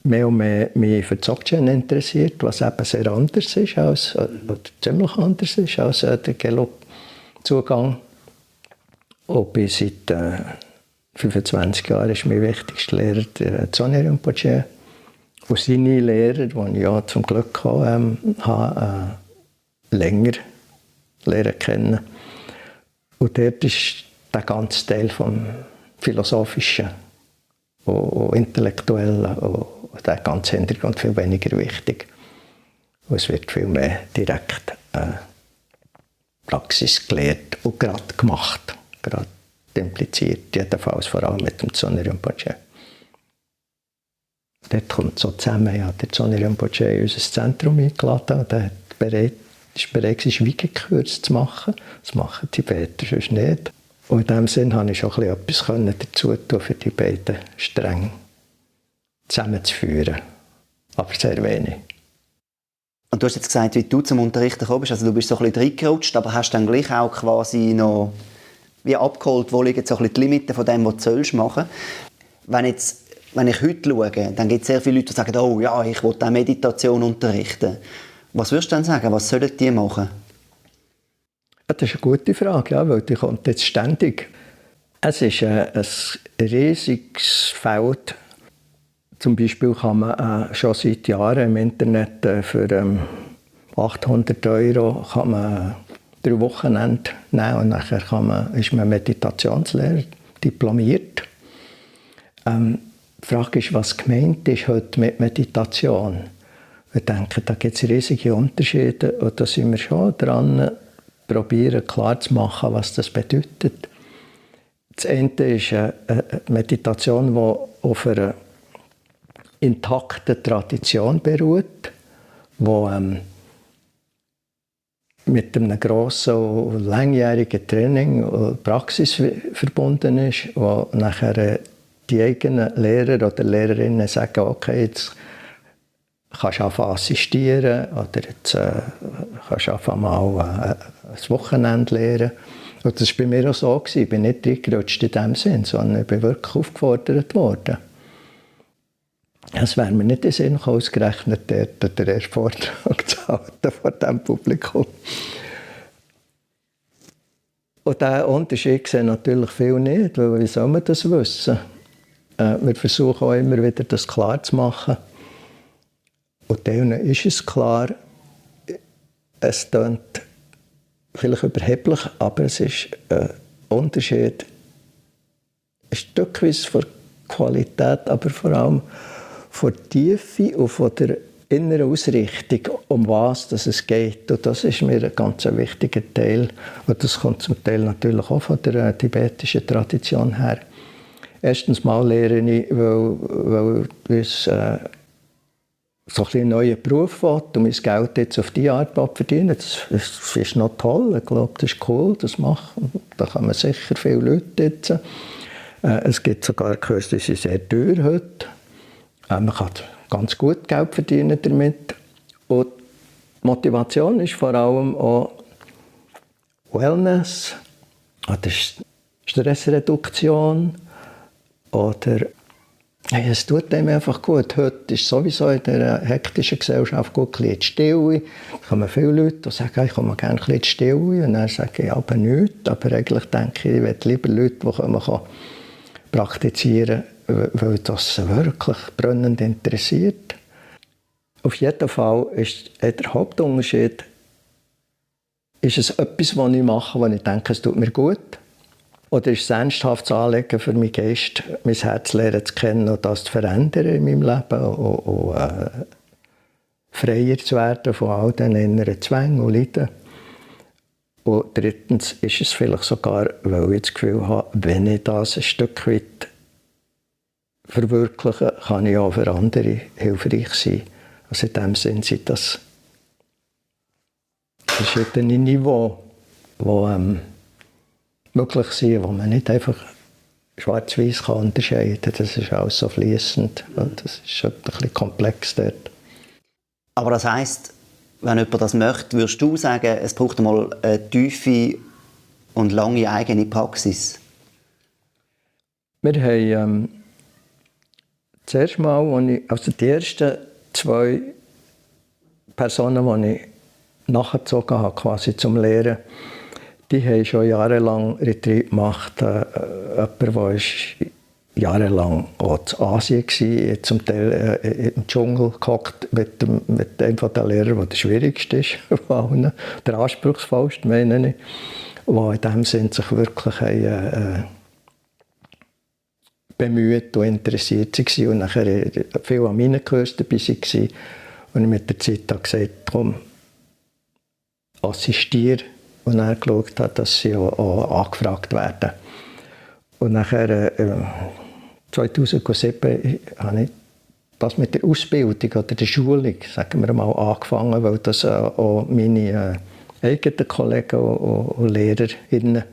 mehr und mehr mich für Dzogchen interessiert, was eben sehr anders ist als, oder ziemlich anders ist als der Gelug-Zugang. Und bis seit 25 Jahren ist mein wichtigster Lehrer der Dzogchen Rinpoche. Und seine Lehrer, die ich ja zum Glück habe, länger lernen kennen. Und dort ist der ganze Teil vom Philosophischen und Intellektuellen und der ganze Hintergrund viel weniger wichtig. Und es wird viel mehr direkt Praxis gelehrt und gerade gemacht, gerade impliziert, jedenfalls vor allem mit dem Dzogchen Rinpoche. Dort kommt so zusammen, ja, der Dzogchen Rinpoche in unser Zentrum eingeladen und er ist bereit, Schweigekurs zu machen. Das machen die Tibeter sonst nicht. Und in diesem Sinn konnte ich schon etwas dazu tun, für die beiden Stränge zusammenzuführen. Aber sehr wenig. Und du hast jetzt gesagt, wie du zum Unterrichten gekommen bist. Also du bist so ein bisschen reingerutscht, aber hast dann gleich auch quasi noch wie abgeholt, wo liegen so ein bisschen die Limiten von dem, was du machen sollst. Wenn ich heute schaue, dann gibt es sehr viele Leute, die sagen, oh ja, ich will auch Meditation unterrichten. Was würdest du denn sagen, was sollen die machen? Das ist eine gute Frage, ja, weil die kommt jetzt ständig. Es ist ein riesiges Feld. Zum Beispiel kann man schon seit Jahren im Internet für 800 € kann man 3 Wochenende nehmen und nachher ist man Meditationslehrer, diplomiert. Die Frage ist, was gemeint ist heute mit Meditation. Wir denken, da gibt es riesige Unterschiede und da sind wir schon dran, probieren klarzumachen, was das bedeutet. Das eine ist eine Meditation, die auf einer intakten Tradition beruht, die mit einem grossen und langjährigen Training und Praxis verbunden ist, wo nachher die eigenen Lehrer oder Lehrerinnen sagen, okay, jetzt kannst du anfangen assistieren oder jetzt kannst du anfangen mal ein Wochenende lernen. Und das war bei mir auch so. Ich bin nicht reingerutscht in dem Sinn, sondern ich bin wirklich aufgefordert worden. Es wäre mir nicht in den Sinn gekommen, ausgerechnet dort den ersten Vortrag zu halten vor diesem Publikum. Und diesen Unterschied sehen natürlich viele nicht, weil wie soll man das wissen? Wir versuchen auch immer wieder, das klar zu machen. Und denen ist es klar, es klingt vielleicht überheblich, aber es ist ein Unterschied, ein Stückweise von Qualität, aber vor allem von der Tiefe und von der inneren Ausrichtung, um was es geht. Und das ist mir ein ganz wichtiger Teil. Und das kommt zum Teil natürlich auch von der tibetischen Tradition her. Erstens mal lehre ich, weil ich so ein bisschen einen neuen Beruf will und mein Geld jetzt auf diese Art verdienen. Das ist noch toll, ich glaube, das ist cool, das machen. Da kann man sicher viele Leute jetzt. Es gibt sogar Kurse, die sind sehr teuer heute. Man kann ganz gut Geld verdienen damit. Und die Motivation ist vor allem auch Wellness oder Stressreduktion oder es tut einem einfach gut. Heute ist sowieso in der hektischen Gesellschaft gut ein bisschen Stille. Da kommen viele Leute, die sagen, ich komme gerne ein bisschen Stille. Und dann sage ich aber nichts. Aber eigentlich denke ich, ich möchte lieber Leute, die praktizieren können, weil das wirklich brennend interessiert. Auf jeden Fall ist der Hauptunterschied, ist es etwas, was ich mache, wo ich denke, es tut mir gut? Oder ist es ein ernsthaftes Anliegen für meinen Geist, mein Herz lernen zu kennen und das zu verändern in meinem Leben und freier zu werden von all den inneren Zwängen und Leiden? Und drittens ist es vielleicht sogar, weil ich das Gefühl habe, wenn ich das ein Stück weit verwirkliche, kann ich auch für andere hilfreich sein. Also in dem Sinne sind das verschiedene Niveaus, die möglich sind, wo man nicht einfach schwarz-weiß unterscheiden kann. Das ist alles so fließend und das ist ein bisschen komplex dort. Aber das heisst, wenn jemand das möchte, würdest du sagen, es braucht einmal eine tiefe und lange eigene Praxis? Wir haben zuerst mal, also die ersten 2 Personen, die ich nachgezogen habe, quasi zum Lehren, die haben schon jahrelang Retreat gemacht. Jemand, der jahrelang auch in Asien war, zum Teil im Dschungel gehockt mit einem der Lehrer, der der schwierigste ist von allen, der anspruchsvollste, meine ich, der in dem Sinn sich wirklich bemüht und interessiert war und nachher viel an meinen Kursen dabei war. Und ich mit der Zeit habe gesagt, komm, assistiere. Und er geschaut hat, dass sie auch angefragt werden. Und nachher, 2007, habe ich das mit der Ausbildung oder der Schulung, sagen wir mal, angefangen, weil das auch meine eigenen Kollegen und Lehrerinnen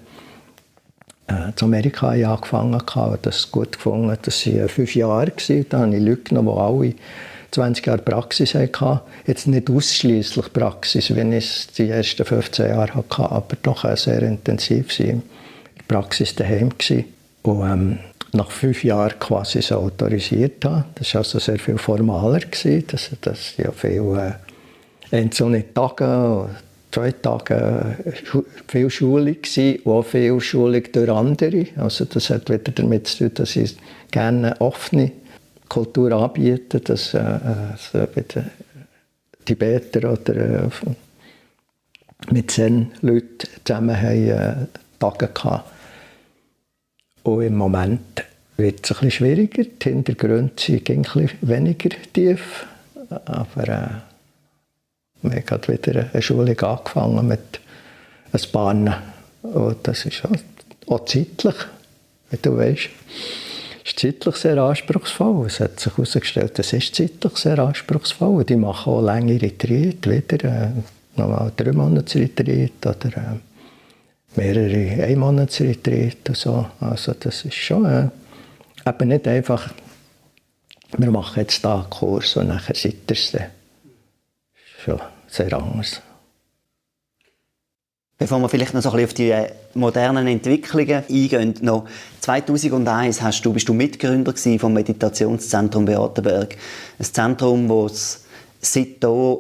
in Amerika angefangen haben. Und das gut gefunden. Das waren 5 Jahre. Da habe ich Leute genommen, die alle 20 Jahre Praxis hatten. Jetzt nicht ausschließlich Praxis, wenn ich es die ersten 15 Jahre hatte, aber doch auch sehr intensiv in der Praxis daheim war. Und nach 5 Jahren quasi so autorisiert habe. Das war also sehr viel formaler. Das ja viel einzelne Tage, 2 Tage viel Schulung und auch viel Schulung durch andere. Also das hat wieder damit zu tun, dass ich gerne offene Kultur anbieten, dass so mit Tibeter oder mit Zen-Leuten zusammen haben, Tage gehabt. Und im Moment wird es ein bisschen schwieriger. Die Hintergründe sind ein bisschen weniger tief. Aber wir haben gerade wieder eine Schulung angefangen mit ein paar. Und das ist auch zeitlich, wie du weißt. Es ist zeitlich sehr anspruchsvoll. Es hat sich herausgestellt, es ist zeitlich sehr anspruchsvoll. Die machen auch lange Retreat, wieder nochmal 3 Monats-Retreat oder mehrere 1 Monats-Retreat und so. Also das ist schon eben nicht einfach, wir machen jetzt da einen Kurs und nachher seid ihr es. Das ist schon sehr anders. Bevor wir vielleicht noch so ein bisschen auf die modernen Entwicklungen eingehen, noch 2001 bist du Mitgründer vom Meditationszentrum Beatenberg. Ein Zentrum, das seitdem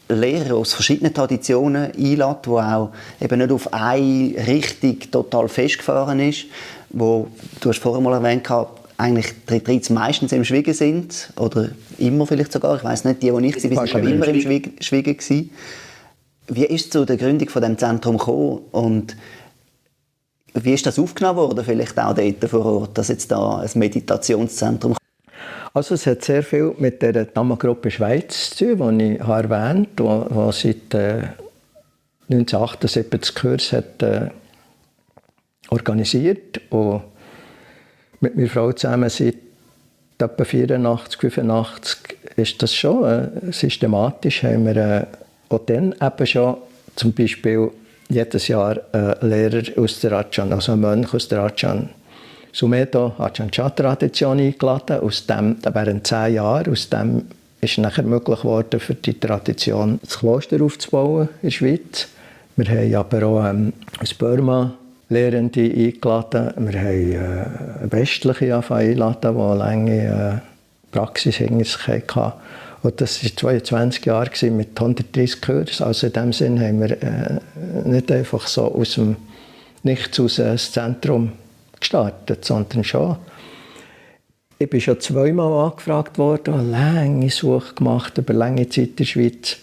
Lehrer aus verschiedenen Traditionen einlädt, wo auch eben nicht auf eine Richtung total festgefahren ist, wo, du hast vorher mal erwähnt, eigentlich die Retreats meistens im Schwiegen sind, oder immer vielleicht sogar, ich weiss nicht, die ich war, waren immer im Schwiegen gewesen. Wie ist es zu der Gründung von dem Zentrum gekommen und wie ist das aufgenommen worden, vielleicht auch dort vor Ort, dass jetzt da ein Meditationszentrum? Also es hat sehr viel mit der Dhamma-Gruppe Schweiz zu tun, die ich erwähnt habe, die seit 1978 Kurs hat organisiert. Und mit meiner Frau zusammen seit etwa 84, 85 ist das schon systematisch. Haben wir auch dann eben schon zum Beispiel jedes Jahr einen Lehrer aus der Ajahn, also einen Mönch aus der Ajahn Sumedho, Ajahn Chah-Tradition eingeladen. Aus dem, während 10 Jahren, aus dem ist nachher möglich geworden, für die Tradition das Kloster aufzubauen in der Schweiz. Wir haben aber auch aus Burma Lehrende eingeladen. Wir haben westliche eingeladen, die eine lange Praxis hinter sich hatten. Und das war 22 Jahre mit 130 Kursen. Also in dem Sinne haben wir nicht einfach so aus dem Nichts aus ein Zentrum gestartet, sondern schon. Ich bin schon 2-mal angefragt worden, habe lange Suche gemacht, über lange Zeit in der Schweiz.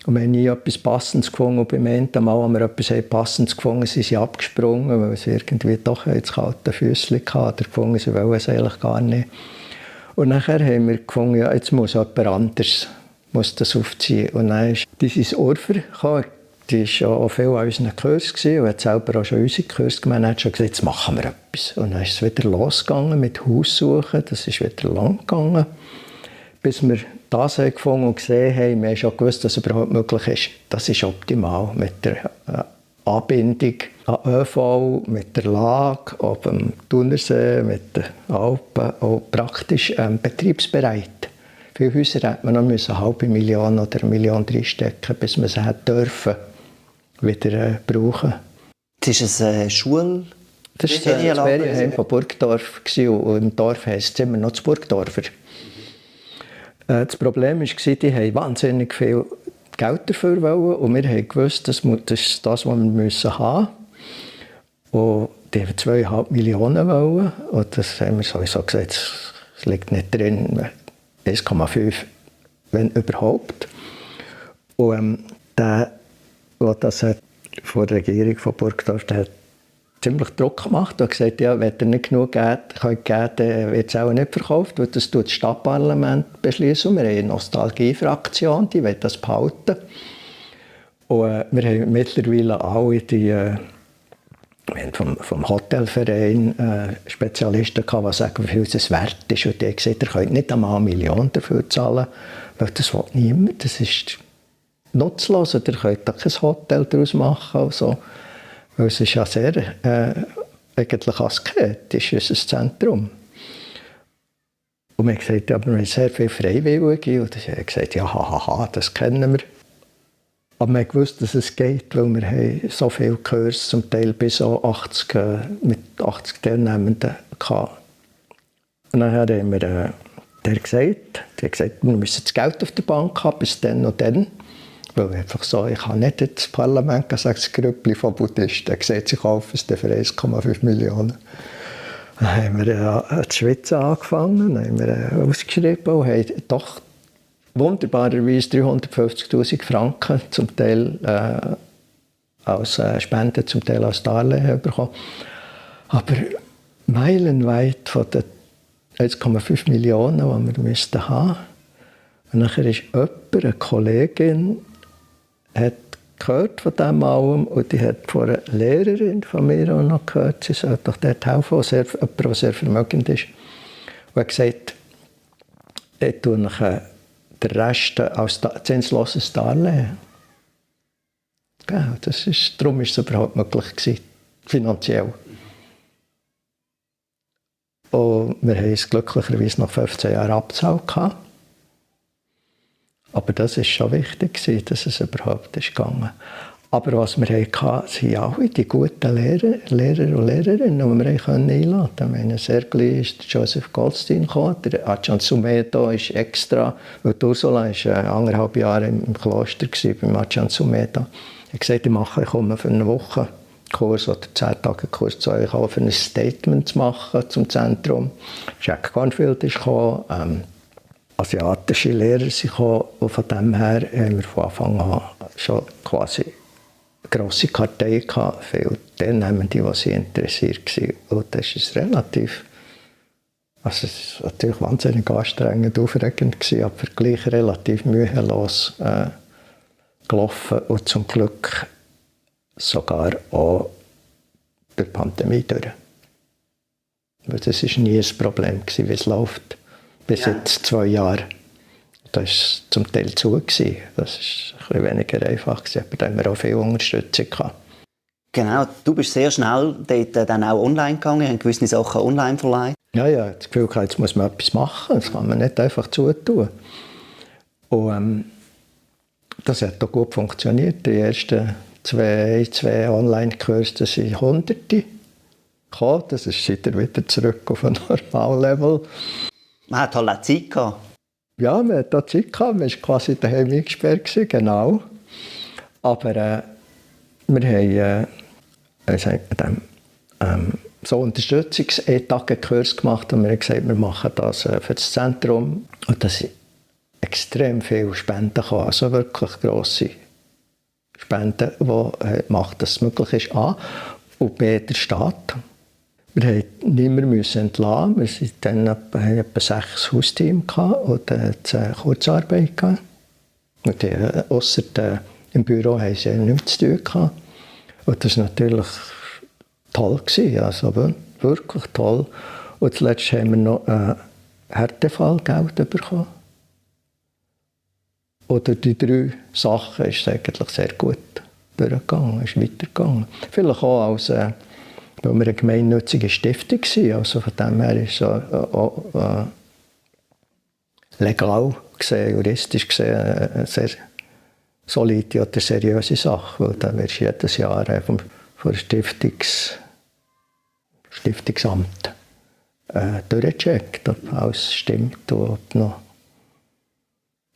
Und wir haben nie etwas Passendes gefunden. Und beim ersten Mal, als wir etwas Passendes gefunden haben, sind sie abgesprungen, weil sie irgendwie doch jetzt kalte Füße hatten. Oder gefunden, sie wollen es eigentlich gar nicht. Und nachher haben wir gefunden, ja, jetzt muss jemand anderes das aufziehen. Und dann ist dieses Orfer gekommen. Die war schon auch viel an unseren Kursen und hat selber auch schon unsere Kurse gemacht. Und hat schon gesagt, jetzt machen wir etwas. Und dann ist es wieder losgegangen mit Haussuchen. Das ist wieder lang gegangen. Bis wir das gefunden und gesehen haben, wir haben schon gewusst, dass es überhaupt möglich ist. Das ist optimal mit der Anbindung an ÖV, mit der Lage auf dem Thunersee, mit den Alpen, auch praktisch betriebsbereit. Viele Häuser hätte man noch 500.000 oder 1 Million reinstecken, bis man sie hätte dürfen wieder brauchen. Das ist eine Schule? Das war das Ferienheim von Burgdorf und im Dorf heisst es immer noch das Burgdorfer. Das Problem war, die haben wahnsinnig viel Geld dafür wollen und wir haben gewusst, das ist das, was wir haben müssen. Und die haben 2,5 Millionen wollen und das haben wir sowieso gesagt, es liegt nicht drin, 1,5, wenn überhaupt. Und der das von der Regierung von Burgdorf hat ziemlich Druck gemacht und gesagt, ja, wenn ihr nicht genug Geld gebt, dann wird es auch nicht verkauft, weil das das Stadtparlament beschließen. Wir haben eine Nostalgiefraktion, die will das behalten. Und wir haben mittlerweile alle vom Hotelverein Spezialisten gehabt, die sagen, wie viel es wert ist. Und die haben gesagt, ihr könnt nicht einmal 1 Million dafür zahlen, weil das will niemand. Das ist nutzlos. Ihr könnt auch kein Hotel daraus machen. Und so. Weil es ist ja sehr eigentlich asketisch, unser Zentrum. Und wir haben gesagt, ja, aber wir haben sehr viele Freiwillige. Und ich habe gesagt, ja, das kennen wir. Aber wir haben gewusst, dass es geht, weil wir haben so viele Kurse, zum Teil bis auch 80, mit 80 Teilnehmenden hatten. Und dann haben wir der gesagt, wir müssen das Geld auf der Bank haben, bis dann und dann. Weil einfach so, ich kann nicht ins Parlament sagen, das Grüppli von Buddhisten gesagt, sie kaufen es für 1,5 Millionen. Dann haben wir in der Schweiz angefangen, dann haben wir ausgeschrieben und haben doch wunderbarerweise 350'000 Franken, zum Teil als Spende, zum Teil als Darlehen bekommen. Aber meilenweit von den 1,5 Millionen, die wir müssten haben. Und nachher ist jemand, eine Kollegin, hat gehört von dem allem und die hat von einer Lehrerin von mir auch noch gehört, sie soll doch dort helfen, jemand, der sehr vermögend ist. Und hat gesagt, ich tue nachher den Rest als zinsloses Darlehen. Ja, darum war es überhaupt möglich gewesen, finanziell. Und wir haben es glücklicherweise nach 15 Jahren abgezahlt. Aber das war schon wichtig, dass es überhaupt ist gegangen. Aber was wir hatten, sind alle die guten Lehrer und Lehrerinnen, die wir einladen konnten. Sehr gleich ist Joseph Goldstein gekommen, der Ajahn Sumedho ist extra, weil Ursula war 1,5 Jahre im Kloster beim Ajahn Sumedho. Er hat gesagt, ich komme für eine Woche Kurs oder 10 Tage Kurs zu euch, auch für ein Statement zu machen zum Zentrum. Jack Cornfield ist gekommen, asiatische Lehrer sind gekommen, und von dem her haben wir von Anfang an schon quasi eine grosse Kartei gehabt, viele Teilnehmende, die sie interessiert waren. Und das ist relativ, also es war natürlich wahnsinnig anstrengend, aufregend gewesen, aber gleich relativ mühelos gelaufen und zum Glück sogar auch durch die Pandemie durch. Weil das war nie ein Problem, wie es läuft. Bis jetzt 2 Jahre. Das war zum Teil zu. Das war ein bisschen weniger einfach, aber da haben wir auch viel Unterstützung gehabt. Genau, du bist sehr schnell dort dann auch online gegangen, hast gewisse Sachen online verleiht. Ja, das Gefühl, jetzt muss man etwas machen, das kann man nicht einfach zutun. Und das hat auch gut funktioniert. Die ersten 2 Online-Kurse, das sind Hunderte gekommen. Das ist seitdem wieder zurück auf ein Normallevel. Man hat halt auch Zeit gehabt. Ja, man hat auch Zeit gehabt. Man war quasi daheim eingesperrt, genau. Aber wir haben so Unterstützungskurs gemacht und wir haben gesagt, wir machen das für das Zentrum. Und da sind extrem viele Spenden gekommen, also wirklich grosse Spenden, die machen, dass es möglich ist. A. Und B. Der Staat. Wir mussten niemanden entlassen. Wir hatten dann etwa 6 Hausteams und dann hat es Kurzarbeit gegeben. Und ausser im Büro haben sie nichts zu tun gehabt. Und das war natürlich toll, also wirklich toll. Und zuletzt haben wir noch Härtefallgeld bekommen. Oder die 3 Sachen ist es eigentlich sehr gut durchgegangen, ist weitergegangen. Vielleicht auch weil wir eine gemeinnützige Stiftung sind. Also von dem her ist es auch legal gesehen, juristisch gesehen, eine sehr solide oder seriöse Sache. Weil dann wirst du jedes Jahr vom Stiftungsamt durchgecheckt, ob alles stimmt und ob noch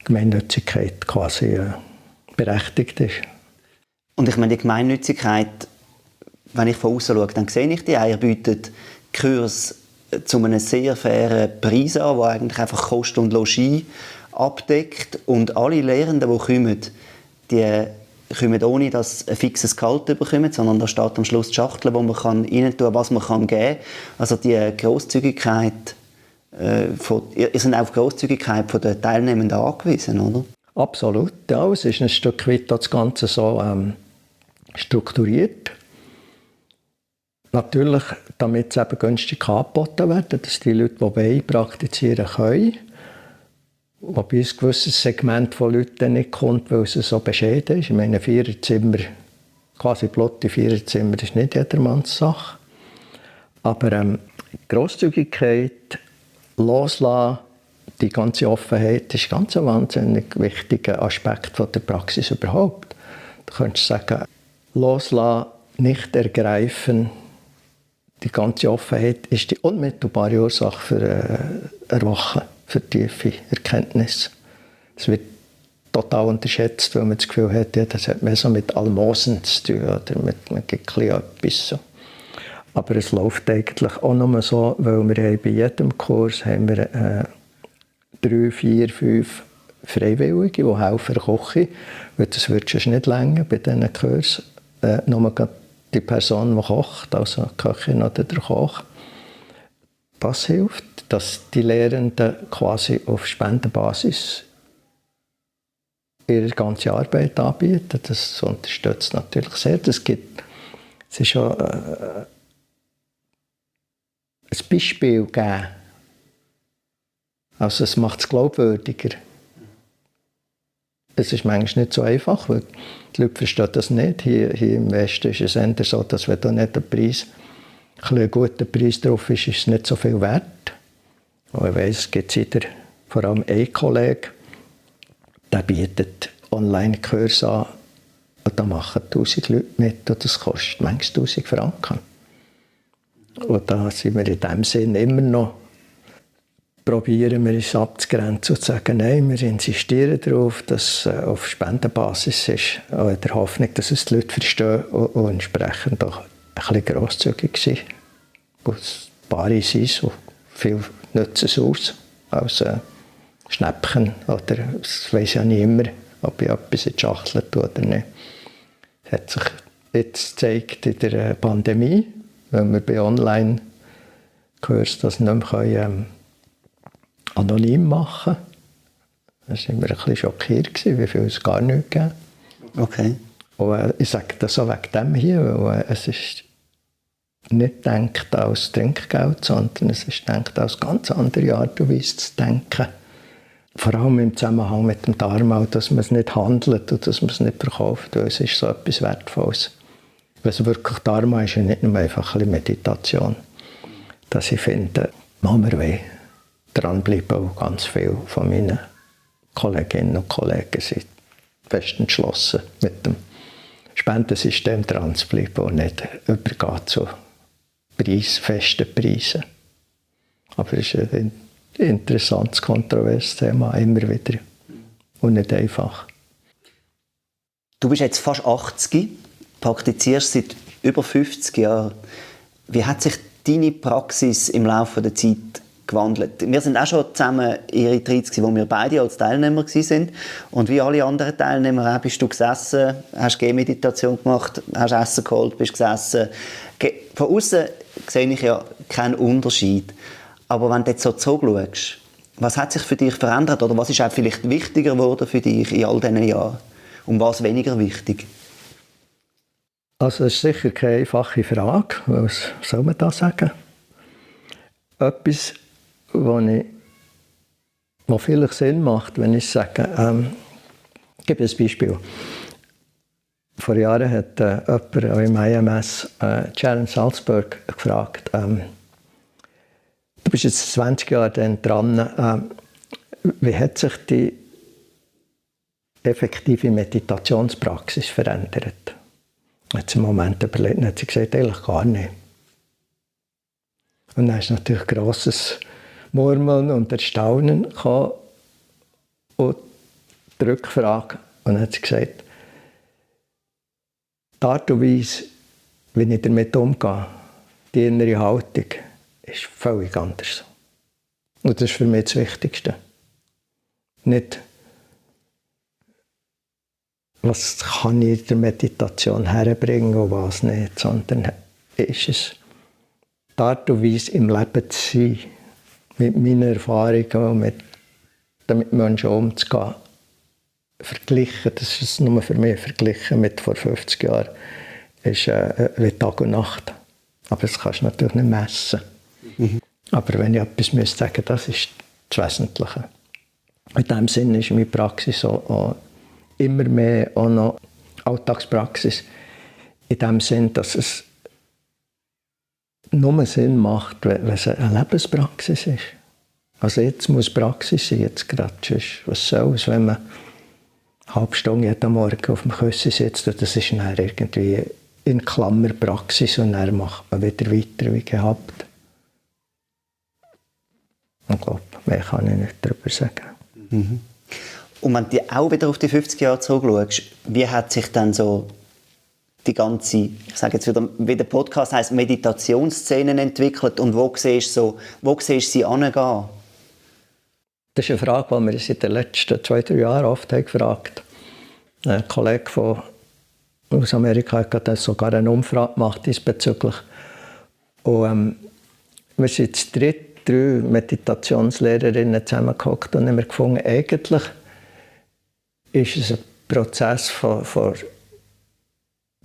Gemeinnützigkeit quasi berechtigt ist. Und ich meine, die Gemeinnützigkeit, wenn ich von außen schaue, dann sehe ich die. Ihr bietet Kurs zu einem sehr fairen Preis an, der eigentlich einfach Kost und Logis abdeckt. Und alle Lehrenden, die kommen, die kommen ohne, dass sie ein fixes Gehalt bekommen, sondern da steht am Schluss die Schachtel, wo man rein tun kann, was man geben kann. Also die Grosszügigkeit, ihr seid auf die Grosszügigkeit der Teilnehmenden angewiesen, oder? Absolut, ja. Es ist ein Stück weit das Ganze so strukturiert. Natürlich, damit es eben günstig angeboten werden, dass die Leute, die wollen, praktizieren können. Wobei ein gewisses Segment von Leuten nicht kommt, weil es so bescheiden ist. Ich meine, Viererzimmer, quasi blotte Viererzimmer, ist nicht jedermanns Sache. Aber Grosszügigkeit, loslassen, die ganze Offenheit ist ganz ein wahnsinnig wichtiger Aspekt von der Praxis überhaupt. Du könntest sagen, loslassen, nicht ergreifen. Die ganze Offenheit ist die unmittelbare Ursache für Erwachen, für tiefe Erkenntnis. Es wird total unterschätzt, weil man das Gefühl hat, ja, das hat mehr so mit Almosen zu tun oder mit etwas so. Aber es läuft eigentlich auch nur so, weil wir bei jedem Kurs haben wir 3, 4, 5 Freiwillige, die helfen kochen. Weil das wird schon nicht länger bei diesen Kursen. Nur die Person, die kocht, also die Köchin oder der Koch. Das hilft, dass die Lehrenden quasi auf Spendenbasis ihre ganze Arbeit anbieten. Das unterstützt natürlich sehr. Es ist schon ein Beispiel geben. Also es macht es glaubwürdiger. Es ist manchmal nicht so einfach, weil die Leute verstehen das nicht. Hier im Westen ist es eher so, dass wenn da nicht ein guter Preis drauf ist, ist es nicht so viel wert. Und ich weiss, es gibt vor allem einen Kollegen, der bietet Online-Kurse an und da machen 1000 Leute mit und das kostet manchmal 1000 Franken. Und da sind wir in dem Sinn immer noch, probieren wir es abzugrenzen und zu sagen, nein, wir insistieren darauf, dass es auf Spendenbasis ist, auch in der Hoffnung, dass es die Leute verstehen und entsprechend auch ein bisschen grosszügig sind. Das Paare sind so, viel nutzen es aus, als Schnäppchen, oder das weiss ja nicht immer, ob ich etwas in die Schachtel tue oder nicht. Das hat sich jetzt gezeigt in der Pandemie, wenn wir bei Online-Kursen das nicht mehr anonym machen können. Da waren wir ein bisschen schockiert, wie viel es gar nicht gegeben. Okay. Und ich sage das auch wegen dem hier, weil es ist nicht denkt als Trinkgeld, sondern es ist denkt als ganz andere Art und Weise zu denken. Vor allem im Zusammenhang mit dem Dharma, dass man es nicht handelt und dass man es nicht verkauft, weil es ist so etwas Wertvolles. Weil es wirklich Dharma ist ja nicht nur einfach ein bisschen Meditation. Dass ich finde, wir wollen dranbleiben und ganz viele von meinen Kolleginnen und Kollegen sind fest entschlossen, mit dem Spendensystem dran zu bleiben und nicht übergehen zu festen Preisen. Aber es ist ein interessantes, kontroverses Thema, immer wieder. Und nicht einfach. Du bist jetzt fast 80, praktizierst seit über 50 Jahren. Wie hat sich deine Praxis im Laufe der Zeit gewandelt? Wir sind auch schon zusammen in Retreats, wo wir beide als Teilnehmer waren. Und wie alle anderen Teilnehmer bist du gesessen, hast Gehmeditation gemacht, hast Essen geholt, bist gesessen. Von außen sehe ich ja keinen Unterschied. Aber wenn du jetzt so zurückschaust, was hat sich für dich verändert oder was ist auch vielleicht wichtiger geworden für dich in all diesen Jahren? Und was weniger wichtig? Also das ist sicher keine einfache Frage. Was soll man da sagen? Etwas, was vielleicht Sinn macht, wenn ich sage, ich gebe ein Beispiel. Vor Jahren hat jemand im IMS, Sharon Salzberg, gefragt, du bist jetzt 20 Jahre dran, wie hat sich die effektive Meditationspraxis verändert? Hat sie einen Moment überlegt und hat sie gesagt, eigentlich gar nicht. Und dann ist natürlich grosses Murmeln und Erstaunen gekommen und die Rückfrage. Und dann hat sie gesagt, die Art und Weise, wie ich damit umgehe, die innere Haltung, ist völlig anders. Und das ist für mich das Wichtigste. Nicht, was kann ich in der Meditation herbringen und was nicht, sondern ist es die Art und Weise, im Leben zu sein, mit meinen Erfahrungen und damit Menschen umzugehen, verglichen, das ist nur für mich verglichen mit vor 50 Jahren, ist wie Tag und Nacht. Aber das kannst du natürlich nicht messen. Mhm. Aber wenn ich etwas müsste sagen, das ist das Wesentliche. In diesem Sinne ist meine Praxis auch immer mehr auch noch Alltagspraxis. In dem Sinn, dass es nur Sinn macht, wenn es eine Lebenspraxis ist. Also jetzt muss Praxis sein, jetzt gerade. Was soll es, wenn man eine halbe Stunde jeden Morgen auf dem Küssen sitzt und das ist dann irgendwie in Klammer Praxis und dann macht man wieder weiter wie gehabt. Ich glaube, mehr kann ich nicht darüber sagen. Mhm. Und wenn du auch wieder auf die 50 Jahre zurückschaust, wie hat sich dann so die ganze, ich sage jetzt wieder, wie der Podcast heisst, Meditationsszenen entwickelt und wo siehst du sie angehen? Das ist eine Frage, die wir uns in den letzten 2-3 Jahren oft gefragt haben. Ein Kollege aus Amerika hat sogar eine Umfrage gemacht diesbezüglich. Und wir sind zu dritt, 3 Meditationslehrerinnen zusammengehockt und haben gefunden, eigentlich ist es ein Prozess von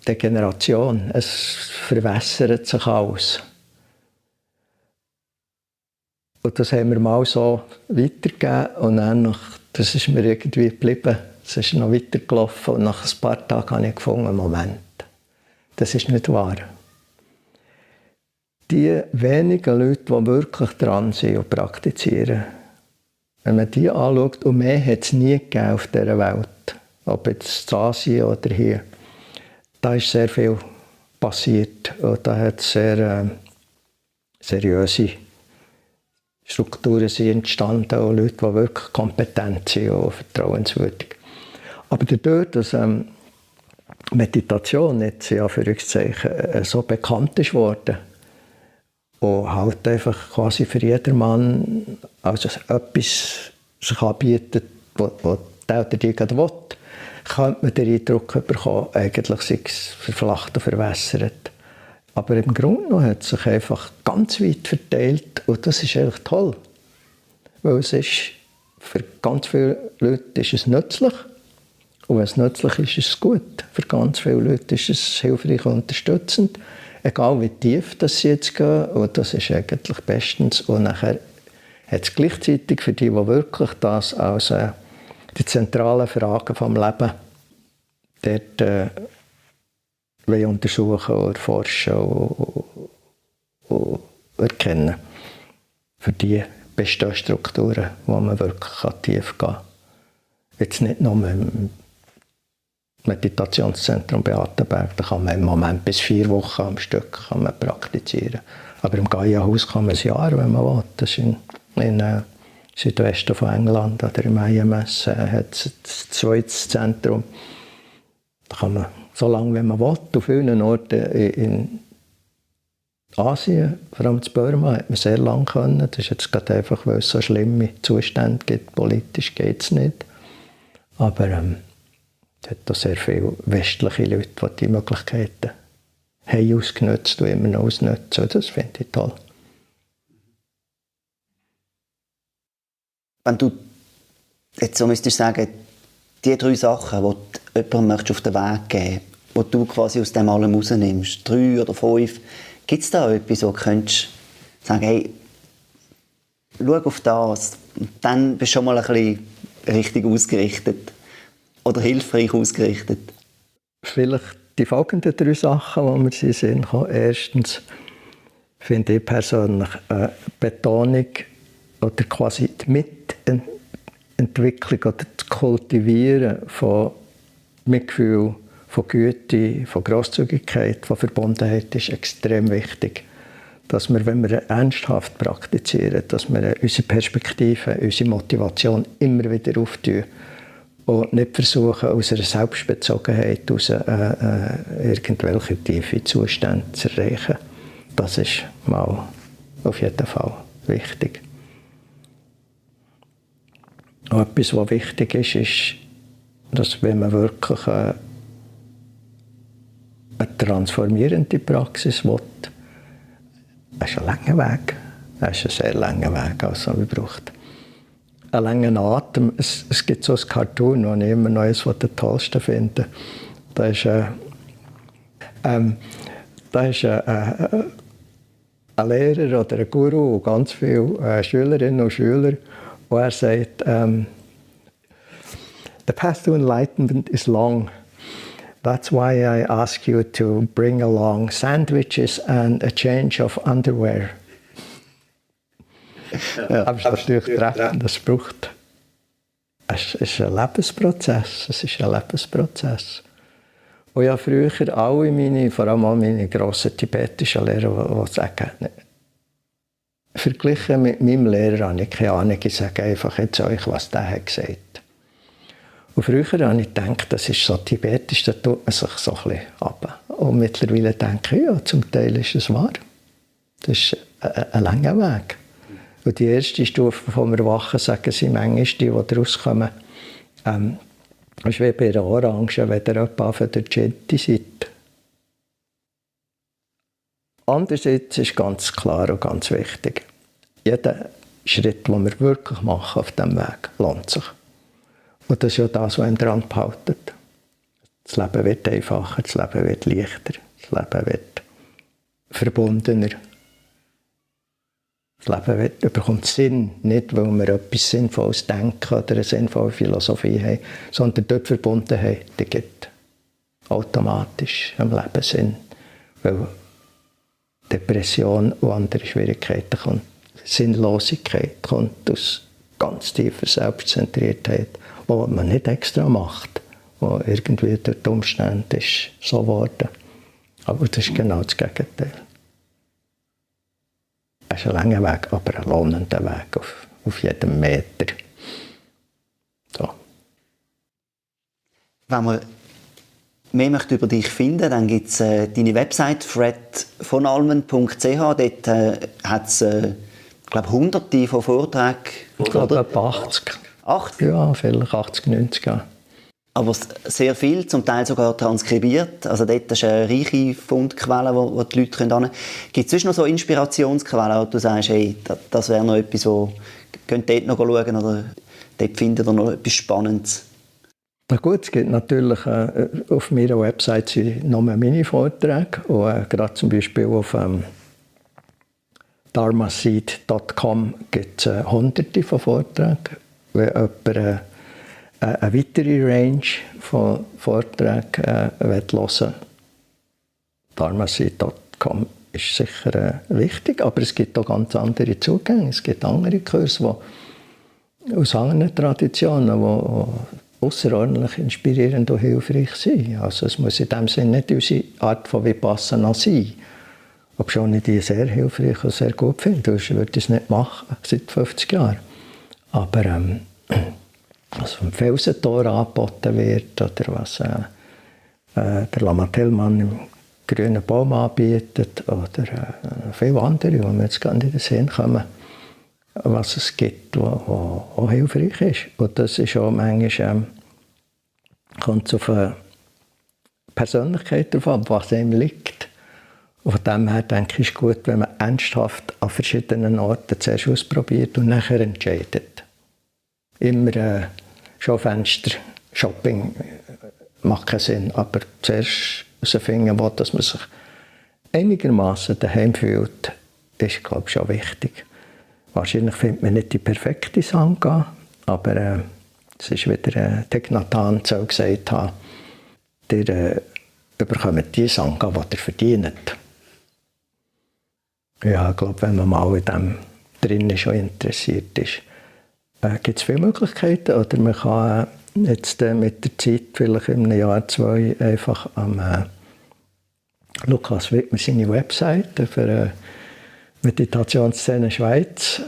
Degeneration. Es verwässert sich alles. Und das haben wir mal so weitergegeben und dann das ist mir irgendwie geblieben. Es ist noch weitergelaufen und nach ein paar Tagen habe ich gefunden, Moment, das ist nicht wahr. Die wenigen Leute, die wirklich dran sind und praktizieren, wenn man die anschaut, und mehr hat es nie gegeben auf dieser Welt, ob jetzt in Asien oder hier, da ist sehr viel passiert und da hat es sehr seriöse Strukturen sind entstanden und Leute, die wirklich kompetent sind und vertrauenswürdig. Aber dadurch, dass Meditation jetzt in Anführungszeichen so bekannt ist worden und halt einfach quasi für jedermann also etwas sich anbietet, was der oder die gerade will, könnte man den Eindruck bekommen, eigentlich sei es verflacht und verwässert. Aber im Grunde genommen hat es sich einfach ganz weit verteilt und das ist eigentlich toll. Weil es ist, für ganz viele Leute ist es nützlich und wenn es nützlich ist, ist es gut. Für ganz viele Leute ist es hilfreich und unterstützend. egal wie tief das sie jetzt gehen, und das ist eigentlich bestens. Und nachher hat es gleichzeitig für die wirklich das als die zentralen Fragen vom Leben dort untersuchen oder erforschen und erkennen. Für die bestehen Strukturen, wo man wirklich tief gehen kann. Jetzt nicht nur im Meditationszentrum Beatenberg, da kann man im Moment bis 4 Wochen am Stück kann man praktizieren. Aber im Gaia-Haus kann man ein Jahr, wenn man will. Das ist in Südwesten von England oder im IMS hat es ein zweites Zentrum. Da kann man so lange, wie man will, auf vielen Orten in Asien, vor allem in Burma, hat man sehr lange können. Das ist jetzt gerade einfach, weil es so schlimme Zustände gibt. Politisch geht es nicht. Aber es hat auch sehr viele westliche Leute, die die Möglichkeiten haben ausgenutzt und immer noch ausnutzen. Das finde ich toll. Wenn du jetzt so müsstest sagen, die 3 Sachen, die du jemandem auf den Weg geben möchtest, die du quasi aus dem allem rausnimmst, 3 oder 5, gibt es da etwas, wo du könntest sagen, hey, schau auf das, und dann bist du schon mal ein bisschen richtig ausgerichtet oder hilfreich ausgerichtet? Vielleicht die folgenden 3 Sachen, die mir in den Sinn kommen. Erstens finde ich persönlich eine Betonung oder quasi die Mitentwicklung oder das Kultivieren von Mitgefühl, von Güte, von Grosszügigkeit, von Verbundenheit ist extrem wichtig. Dass wir, wenn wir ernsthaft praktizieren, dass wir unsere Perspektive, unsere Motivation immer wieder auftun und nicht versuchen, aus einer Selbstbezogenheit heraus irgendwelche tiefe Zustände zu erreichen. Das ist mal auf jeden Fall wichtig. Und etwas, was wichtig ist, ist, dass wenn man wirklich eine transformierende Praxis will, das ist ein langer Weg. Das ist ein sehr langer Weg, also man braucht einen langen Atem. Es gibt so ein Cartoon, das ich immer noch eines der tollsten finde. Da ist ein Lehrer oder ein Guru und ganz viele Schülerinnen und Schüler, wo er sagt, the path to enlightenment is long. That's why I ask you to bring along sandwiches and a change of underwear. Ja, aber es ist natürlich treffend, es braucht. Es ist ein Lebensprozess. Es ist ein Lebensprozess. Und ja, früher alle meine, vor allem meine grossen tibetischen Lehrer, die sagen, verglichen mit meinem Lehrer habe ich keine Ahnung, ich sage einfach jetzt euch, was der hat gesagt. Und früher habe ich gedacht, das ist so tibetisch, da tut man sich so ein bisschen ab. Und mittlerweile denke ich, ja, zum Teil ist es wahr. Das ist ein langer Weg. Und die erste Stufe vom Erwachen, sagen sie manchmal, die rauskommen, ist wie bei einer Orange, wenn ihr etwa von der Genti seid. Andererseits ist ganz klar und ganz wichtig, jeder Schritt, den wir wirklich machen auf diesem Weg, lohnt sich. Und das ist ja das, was ihn dran behaltet. Das Leben wird einfacher, das Leben wird leichter, das Leben wird verbundener. Das Leben bekommt Sinn, nicht weil wir etwas Sinnvolles denken oder eine sinnvolle Philosophie haben, sondern dort Verbundenheit, die gibt automatisch im Leben Sinn. Weil Depression und andere Schwierigkeiten kommt. Sinnlosigkeit kommt aus ganz tiefer Selbstzentriertheit, die man nicht extra macht, wo irgendwie durch die Umstände ist so geworden. Aber das ist genau das Gegenteil. Es ist ein langer Weg, aber ein lohnender Weg auf jedem Meter. So. Wenn man mehr möchte über dich finden, dann gibt es deine Website fredvonalmen.ch. Dort hat es, glaube Hunderte von Vorträgen. Ich glaube etwa 80. 80? Ja, vielleicht 80, 90. Ja. Aber sehr viel, zum Teil sogar transkribiert. Also dort ist eine reiche Fundquelle, wo die Leute hin. Gibt es sonst noch so Inspirationsquellen, wo du sagst, hey, das wäre noch etwas, wo könnt ihr dort noch schauen oder dort findet ihr noch etwas Spannendes? Na gut, es gibt natürlich auf meiner Website noch meine Vorträge. Und gerade zum Beispiel auf dharmaseed.com gibt es hunderte von Vorträgen. Wenn jemand eine weitere Range von Vorträgen hören will, dharmaseed.com ist sicher wichtig, aber es gibt auch ganz andere Zugänge. Es gibt andere Kurse, die aus anderen Traditionen, die außerordentlich inspirierend und hilfreich sind. Also es muss in dem Sinne nicht unsere Art von Vipassana sein. Obwohl ich die sehr hilfreich und sehr gut finde. Sonst würde ich es nicht machen, seit 50 Jahren. Aber was vom Felsentor angeboten wird oder was der Lama Tellmann im grünen Baum anbietet oder viele andere, die mir jetzt gar nicht in den Sinn kommen, was es gibt, was auch hilfreich ist. Und das ist auch manchmal, kommt es auf eine Persönlichkeit drauf an, was einem liegt. Und von dem her denke ich, es ist gut, wenn man ernsthaft an verschiedenen Orten zuerst ausprobiert und nachher entscheidet. Immer Schaufenster-Shopping macht keinen Sinn, aber zuerst herausfinden, wo dass man sich einigermaßen daheim fühlt, ist, glaube ich, schon wichtig. Wahrscheinlich findet man nicht die perfekte Sangha, aber es ist wieder Thich Nhat Hanh so gesagt hat, ihr bekommt die Sangha, die ihr verdient. Ja, ich glaube, wenn man mal in dem drinnen schon interessiert ist, gibt es viele Möglichkeiten. Oder man kann jetzt mit der Zeit, vielleicht in einem Jahr, 2, einfach am Lukas Wittmer seine Webseite für Meditationsszene Schweiz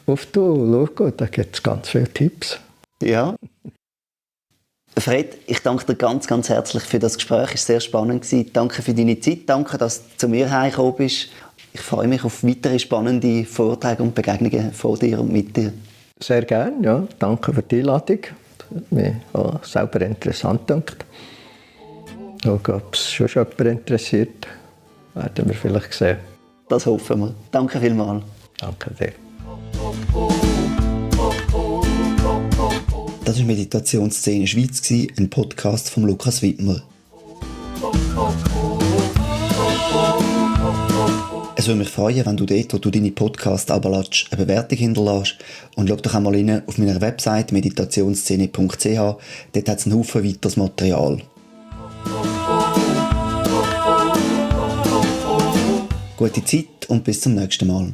auftun und schauen. Da gibt es ganz viele Tipps. Ja. Fred, ich danke dir ganz, ganz herzlich für das Gespräch. Es war sehr spannend. Danke für deine Zeit. Danke, dass du zu mir hergekommen bist. Ich freue mich auf weitere spannende Vorträge und Begegnungen von dir und mit dir. Sehr gerne, ja. Danke für die Einladung. Das hat mich auch selber interessant gedacht. Ob es schon jemand interessiert, werden wir vielleicht sehen. Das hoffen wir. Danke vielmals. Danke dir. Das war Meditationsszene Schweiz, ein Podcast von Lukas Wittmer. Es würde mich freuen, wenn du dort, wo du deine Podcasts abladest, eine Bewertung hinterlässt. Und schau doch einmal rein auf meiner Website meditationsszene.ch. Dort hat es einen Haufen weiteres Material. Gute Zeit und bis zum nächsten Mal.